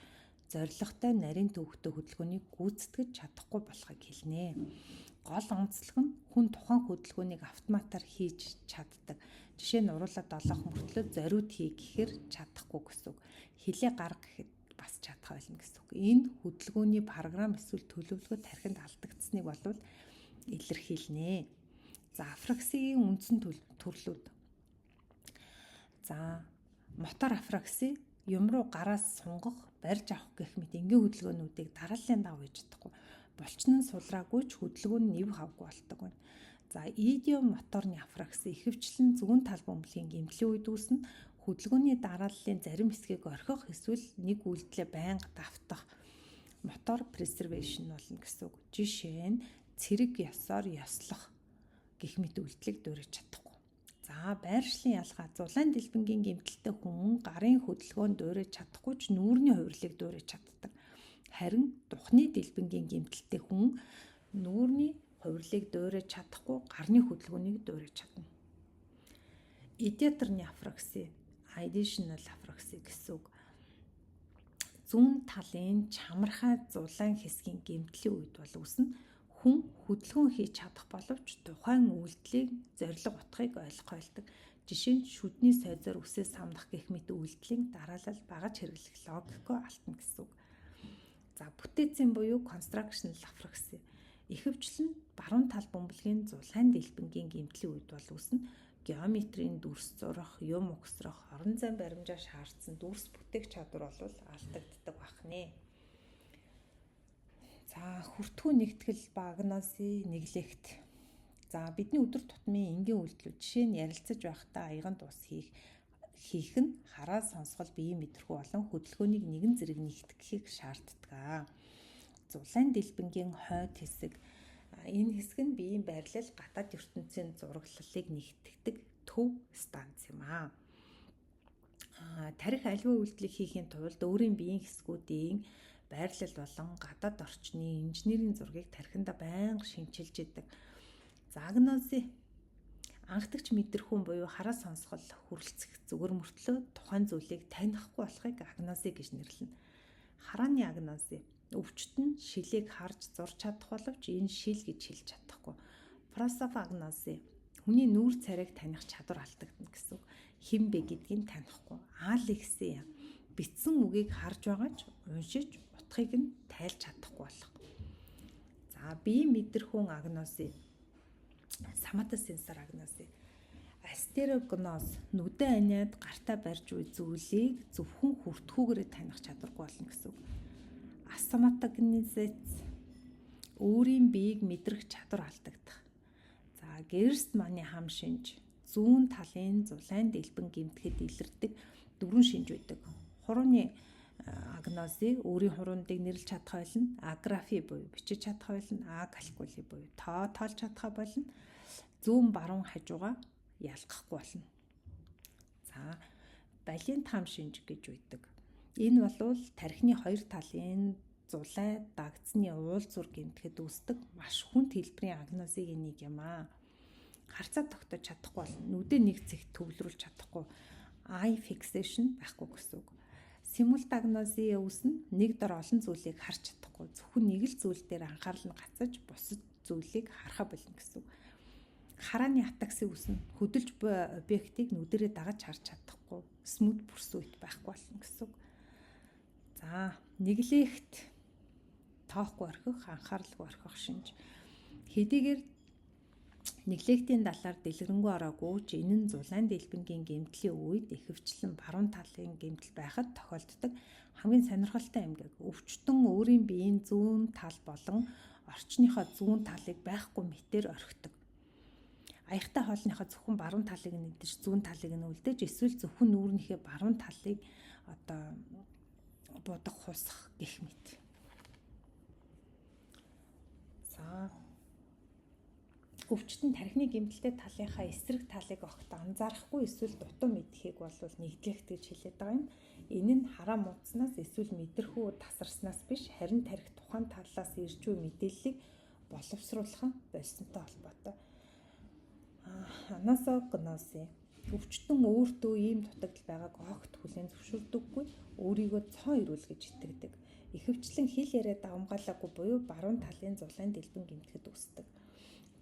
зорилготой нарийн төвөгтэй хөдөлгөөнийг гүйцэтгэж чадахгүй болохыг хэлнэ. Гол онцлог нь хүн тухайн хөдөлгөөнийг автоматар хийж чаддаг. Жишээ нь, уруулаа долоох мөртлөө зориуд хий гэхээр чадахгүй гэсэн үг. Хилээ гарга гэхэд бас чадах болно гэсэн үг. Энэ хөдөлгөөний програм эсвэл төлөвлөгөө тархинд алдагдсаныг болвол илэрхийлнэ. За, апраксигийн үндсэн төрлүүд. За, мотор апракси: юм руу гараас сунгах, барьж авах гэх мэт энгийн хөдөлгөөнүүдийг дарааллын дагуу хийж чадахгүй. Булчин нь сулраагүй ч хөдөлгөөн нь нэв хавгүй болдог байна. За, идеомоторны апракси ихэвчлэн зүүн тал бөмбөлгийн гэмтлийн үед үүснэ. Хөдөлгөөний дарааллын зарим хэсгийг орхих эсвэл нэг үйлдэлээ байнга давтах motor preservation болно гэсэн үг. Жишээ нь, цэрэг ёсоор ёслох гэх мэт үйлдэлийг дуурайж чадахгүй. За, байршлын ялгаа: зулайн дэлбэнгийн гэмтэлтэй хүн гарын хөдөлгөөн дуурайж чадахгүй ч нүүрний хувирлыг дуурайж чаддаг. Харин духны дэлбэнгийн гэмтэлтэй хүн нүүрний хувирлыг дуурайж чадахгүй, гарны хөдөлгөөнийг дуурайж чадна. Идеаторны апракси, ideational apraxia гэсэн үг. Зүүн талын чамархай зулайн хэсгийн гэмтлийн үед бол үүснэ. Хүн хөдөлгөөн хийж чадах боловч тухайн үйлдлийн зорилго, утгыг ойлгох байлдаг. Жишээ нь, шүдний сойзоор үсээ самнах гэх мэт үйлдэлийн дараалал багаж хэрэглэх логикоо алдна гэсэн үг. За, бүтээцийн буюу constructional apraxia ихэвчлэн баруун тал бөмбөлгийн зулайн дэлбэнгийн гэмтлийн үед бол үүснэ. Геометрийн дүрс зурах, юм угсрах, орон зайн баримжаа шаардсан дүрс бүтээх чадвар бол алдагддаг байх нэ. За, хүртхүү нэгтгэл ба агноси, neglect. За, бидний өдөр тутмын энгийн үйлдэлүүд, жишээ нь, ярилцаж байхдаа аяганд ус хийх хийх нь хараа, сонсгол, биеийн мэдрэхүй болон хөдөлгөөнийг нэгэн зэрэг нэгтгэхийг шаарддаг. Зулайн дэлбэнгийн хойд хэсэг: энэ хэсэг нь биеийн байрлал, гадаад ертөнцийн зураглалыг нэгтгэдэг төв станц юм аа. Тархи аливаа үйлдэлийг хийхийн тулд өөрийн биеийн хэсгүүдийн байрлал болон гадаад орчны инженерийн зургийг тархиндаа байнга шинчилж идэг. За, агноси: анхдагч мэдрэхүйн буюу хараа, сонсгол хүрэлцэх зүгээр мөртлөө тухайн зүйлийг танихгүй болохыг агноси гэж нэрлэнэ. Харааны агноси: өвчтөн шилийг харж зурж чадах боловч энэ шил гэж хэлж чадахгүй. Просопогноси: хүний нүүр царайг таних чадвар алдагдана гэсэн үг. Хэн бэ гэдгийг танихгүй. Алексия: бичсэн үгийг харж байгаа ч уншиж утгыг нь тайлж чадахгүй болох. За, биеийн мэдрэхүйн агноси, somatosensory агноси. Астерогноз: нүдэн аниад гартаа барьж буй зүйлийг зөвхөн хүртхүүгээрээ таних чадваргүй болно гэсэн үг. Асоматогнезис: өөрийн биеийг мэдрэх чадвар алдагдах. За, Герстманы хам шинж: зүүн талын зулайн дэлбэн гэмтэхэд илэрдэг дөрвөн шинж байдаг. Хурууны агнози: өөрийн хуруунуудыг нэрлэж чадах болно. Аграфи буюу бичиж чадах болно. Акалькули буюу тоо тоолж чадах болно. Зүүн баруун хажууга ялгахгүй болно. За, балинт хам шинж гэж байдаг. Энэ болвол тархины хоёр талын зулай дагцны уулзуур гэмтэхэд үүсдэг маш хүнд хэлбэрийн агнозигийн нэг юм аа. Харцаа тогтоож чадахгүй болно. Нүдээ нэг цэгт төвлөрүүлж чадахгүй. Eye fixation байхгүй гэсэн үг. Симултагнозия үүснэ. Нэг дор олон зүйлийг харж чадахгүй. Зөвхөн нэг л зүйл дээр анхаарал нь гацаж бусад зүйлийг харахаа болно гэсэн үг. Харааны атакси үүснэ. Хөдөлж буй объектыг нүдэрээ дагаж харж чадахгүй. Smooth pursuit байхгүй болно гэсэн үг. За, neglect: тоохгүй орхих, анхааралгүй орхих шинж. Хэдийгээр Неглектийн талаар дэлгэрэнгүй ороогүй ч энэ нь зулайн дэлбэнгийн гэмтлийн үед ихэвчлэн баруун талын гэмтэл байхад тохиолддог хамгийн сонирхолтой эмгэг. Өвчтөн өөрийн биеийн зүүн тал болон орчныхоо зүүн талыг байхгүй мэтээр орхидог. Аяхтай хоолныхоо зөвхөн баруун талыг нь идэж зүүн талыг нь үлдээж эсвэл зөвхөн нүүрнийхээ баруун талыг одоо будах хусах гэх мэт. За, өвчтөн тархины гэмтэлтэй талынхаа эсрэг талыг огт анзаарахгүй эсвэл дутуу мэдэхийг бол нэгдлэгт гэж хэлээд байгаа юм. Энэ нь хараа муудснаас эсвэл мэдрэхүй тасарснаас биш, харин тархи тухайн талаас ирж буй мэдээллийг боловсруулах нь болсонтой холбоотой. Анасогноси өвчтөн өөртөө ийм дутагдал байгааг огт хүлээн зөвшөөрдөггүй, өөрийгөө цоо эрүүл гэж итгэдэг. Ихэвчлэн хэл яриа давамгаалаагүй буюу баруун талын зулайн дэлбэн гэмтэхэд үүсдэг.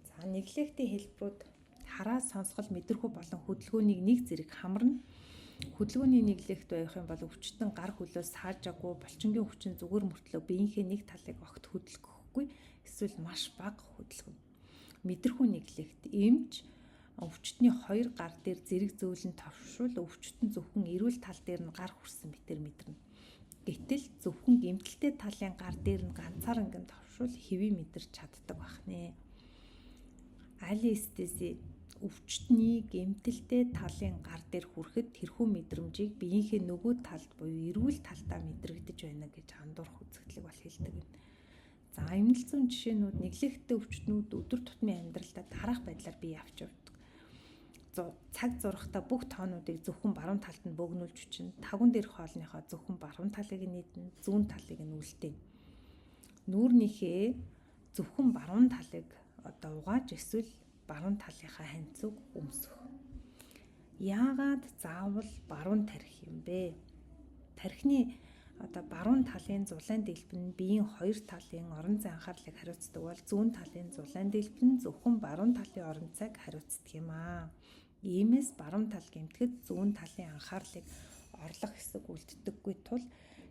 За, неглектийн хэлбэрүүд хараа, сонсгол, мэдрэхүй болон хөдөлгөөнийг нэг зэрэг хамарна. Хөдөлгөөний неглект байх юм бол өвчтөн гар хөлөө саажаагүй, булчингийн хүчин зүгээр мөртлөө биеийнхээ нэг талыг огт хөдөлгөхгүй эсвэл маш бага хөдөлгөнө. Мэдрэхүй неглект эмч өвчтний хоёр гар дээр зэрэг зөөлөн товшвол өвчтөн зөвхөн эрүүл тал дээр нь гар хүрсэн мэтэр мэдэрнэ. Гэтэл зөвхөн гэмтэлтэй талын гар дээр нь ганцааранган товшвол хэвийн мэдэрч чаддаг бахнэ. Алиэстези өвчтний гэмтэлтэй талын гар дээр хүрэхэд тэрхүү мэдрэмжийг биеийнхээ нөгөө талд буюу эрүүл талдаа мэдрэгдэж байна гэж андуурах үзэгдлийг бол хэлдэг юм. За, эмнэл зүйн жишээнүүд неглекттэй өвчтнүүд өдөр тутмын амьдралдаа дараах байдлаар бие авч явдаг. Цаг зурхтаа бүх тоонуудыг зөвхөн баруун талд нь бөөгнүүлж өчнө. Тагван дээрх хоолныхоо зөвхөн баруун талыг нь идэнэ, зүүн талыг нь үлдээнэ. Нүүрнийхээ зөвхөн баруун талыг одоо угааж эсвэл баруун талынхаа ханцуг өмсөх. Яагаад заавал баруун тархи юм бэ? Тархины одоо баруун талын зулайн дэлбэн нь биеийн хоёр талын орон зай анхаарлыг хариуцдаг бол зүүн талын зулайн дэлбэн нь зөвхөн баруун талын орон зайг хариуцдаг юм аа. Иймээс баруун тал гэмтгэд зүүн талын анхаарлыг орлох хэсэг үлддэггүй тул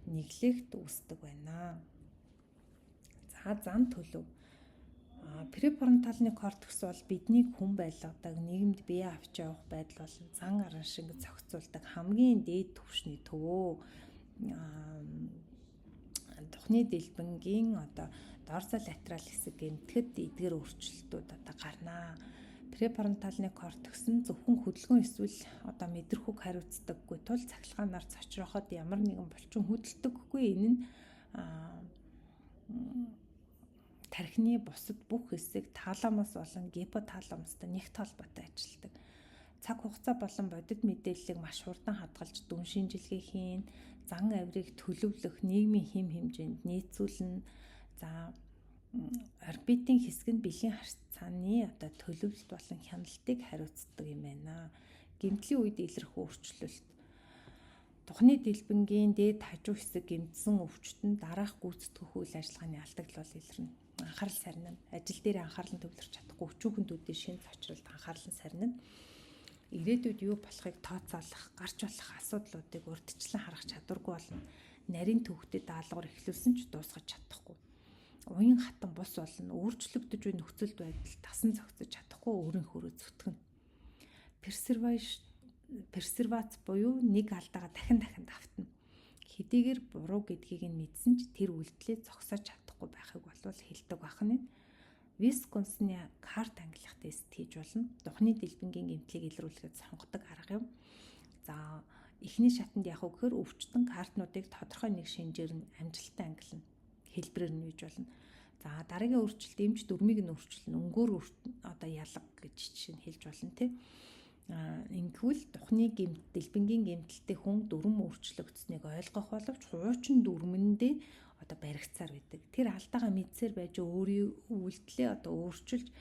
неглект үүсдэг байна. За, зан төлөв. Префронталны кортекс бол биднийг хүн байлгадаг, нийгэмд бие авч явах байдал болон зан араншинг зохицуулдаг хамгийн дээд түвшний төвөө. Тухны дэлбэнгийн одоо дорсолатерал хэсэг гэмтгэд эдгээр өөрчлөлтүүд одоо гарнаа. Префронталны кортекс нь зөвхөн хөдөлгөөн эсвэл одоо мэдрэхүйг хариуцдаггүй тул цахилгаанаар цочроход ямар нэгэн булчин хөдөлдөггүй. Энэ нь тархины бусад бүх хэсэг таламус болон гипоталамустай нэгт холбоотой ажилладаг. Цаг хугацаа болон бодит мэдээллийг маш хурдан хадгалж дүн шинжилгээ хийн, зан авирыг төлөвлөх, нийгмийн хэм хэмжээнд нийцүүлнэ. За, орбитын хэсэг нь бэлгийн харьцааны одоо төлөвлөлт болон хяналтыг хариуцдаг юм байна. Гэмтлийн үед илэрх өөрчлөлт. Тухны дэлбэнгийн дээд хажуу хэсэг гэмтсэн өвчтөн дараах гүйцэтгэх үйл ажиллагааны алдагдал бол илэрнэ. Анхаарал сарнина. Ажил дээр анхаарал нь төвлөрч чадахгүй, өчүүхэн төдий шин цочролд анхаарал нь сарнина. Ирээдүйд юу болохыг тооцоолох, гарч болох асуудлуудыг урьдчилан харах чадваргүй болно. Нарийн төвхтөд даалгавар эхлүүлсэн ч дуусгаж чадахгүй. Уян хатан бус болно. Өөрчлөгдөж буй нөхцөл байдал тасан зохицож чадахгүй өөрийнхөө зүтгэнэ. Персервац буюу нэг алдаагаа дахин дахин давтна. Хэдийгээр буруу гэдгийг нь мэдсэн ч тэр үйлдэлээ зогсоож чадахгүй байхыг болвол хэлдэг бахна. Висконсны карт ангилах тест хийж болно. Духны дэлбэнгийн гэмтлийг илрүүлэхэд сонгодог арга юм. За, эхний шатанд яг уу гэхээр өвчтөн картнуудыг тодорхой нэг шинжээр нь амжилттай ангилна. Хэлбэрээр нь үйж болно. За, дараагийн өөрчлөлт эмч дүрмийг нь өөрчилнө. Өнгөөр одоо ялга гэж жишээ нь хэлж болно тий. Ингэвэл духны гэмт дэлбэнгийн гэмтэлтэй хүн дүрм өөрчлөгдсөнийг ойлгох боловч хуучин дүрмэндээ одоо баригдсаар байдаг. Тэр алдаагаа мэдсээр байж өөрийн үйлдэлээ одоо өөрчилж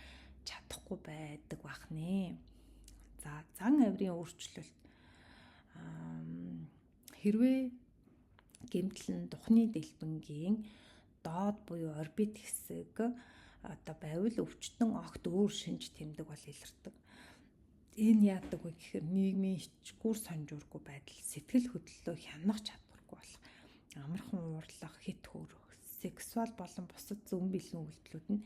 чадахгүй байдаг бахнэ. За, зан авирын өөрчлөлт. Хэрвээ гэмтэл нь духны дэлбэнгийн доод буюу орбит хэсэг одоо байвал өвчтөн огт өөр шинж тэмдэг бол илэрдэг. Энэ яадаг вэ гэхээр нийгмийн ичгүүр сонжуургүй байдал, сэтгэл хөдлөлөө хянах чадваргүй болох, амархан уурлах, хит хөрөх, сексуал болон бусад зөв бэлэн үйлдэлүүд нь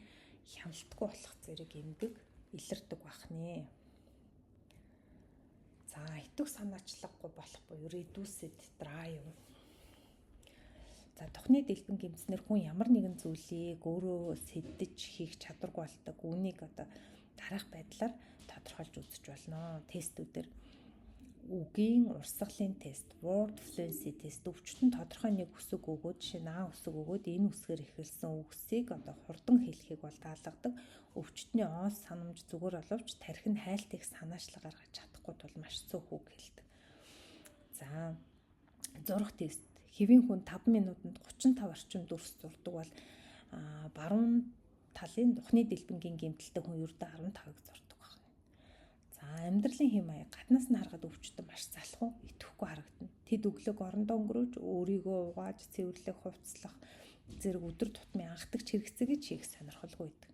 Хяналтгүй болох зэрэг эмгэг илэрдэг бахнэ. За, идэвх санаачлаггүй болох буюу reduced drive. За, тухны дэлбэн гэмтснээр хүн ямар нэгэн зүйлийг өөрөө сэдэж хийх чадваргүй болдог. Үүнийг одоо дараах байдлаар тодорхойлж үзэж болно. Тестүүдээр үгийн урсгалын тест, word fluency тест, өвчтөн тодорхой нэг үсэг өгөөд, жишээ нь А үсэг өгөөд, энэ үсгээр эхэлсэн үгсийг одоо хурдан хэлэхийг бол даалгадаг. Өвчтөний оос санамж зүгээр боловч тархи нь хайлт их санаачлаг гаргаж чадахгүй тул маш цөөх үг хэлдэг. За, зурах тест. Хэвийн хүн 5 минутанд 35 орчим дүрс зурдаг бол баруун талын духны дэлбэнгийн гэмтэлтэй хүн ердөө 15-ыг зурдаг байна. За, амьдралын хэм маяг. Гаднаас нь харахад өвчтөн маш залхуу, идэвхгүй харагдана. Тэд өглөөг орондоо өнгөрөөж, өөрийгөө угааж, цэвэрлэх, хувцлах зэрэг өдөр тутмын анхдагч хэрэгцээгээ хийх сонирхолгүй байдаг.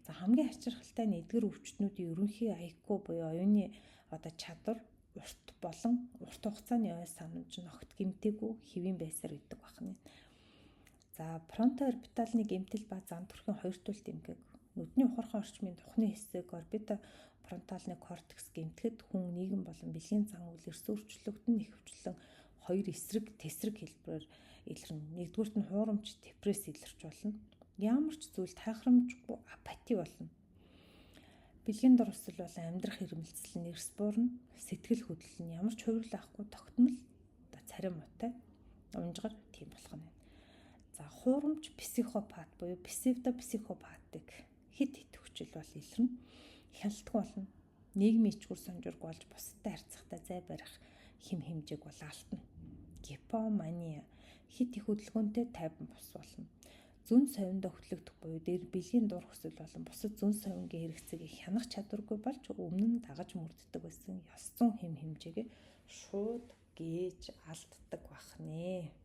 За, хамгийн ачирхалтай нь эдгэр өвчтнүүдийн ерөнхий IQ буюу оюуны одоо чадвар урт болон урт хугацааны ой санамж нь огт гэмтээгүй, хэвийн байсаар идэг байна. За, фронтоорбиталны гэмтэл ба зан төрхийн хоёр туйлт эмгэг. Нүдний ухархан орчмын тухны хэсэг орбита фронталны кортекс гэмтэхэд хүн нийгэм болон бэлгийн зан үйл эрс өөрчлөгдөн, ихэвчлэн хоёр эсрэг тэсрэг хэлбэрээр илэрнэ. Нэгдүгüрт нь хуурамч депресс илэрч болно. Ямар ч зүйл тайхрамжгүй апати болно. Бэлгийн дор өсөл болон амьдрах хэрмэлцэл нь эрс буурна, сэтгэл хөдлөл нь ямар ч хувирал авахгүй тогтмол царай муутай, унжгар тийм болох нь байна. За, хуурамч психопат буюу псевдопсихопатик хит идэвхжил бол илэрнэ. Хяналтгүй болно. Нийгмийн ичгүр сонжург болж бусадтай харьцахдаа зай барих хэм хэмжээг бол алдна. Гипомания, хит их хөдөлгөөнтэй тайван бус болно. Зөн совиндоо хөтлөгдөх буюу дээр бэлгийн дур хүсэл болон бусад зөн совингийн хэрэгцээг хянах чадваргүй болж өмнө нь дагаж мөрддөг байсан ёс зүйн хэм хэмжээгээ шууд гээж алддаг бахнэ.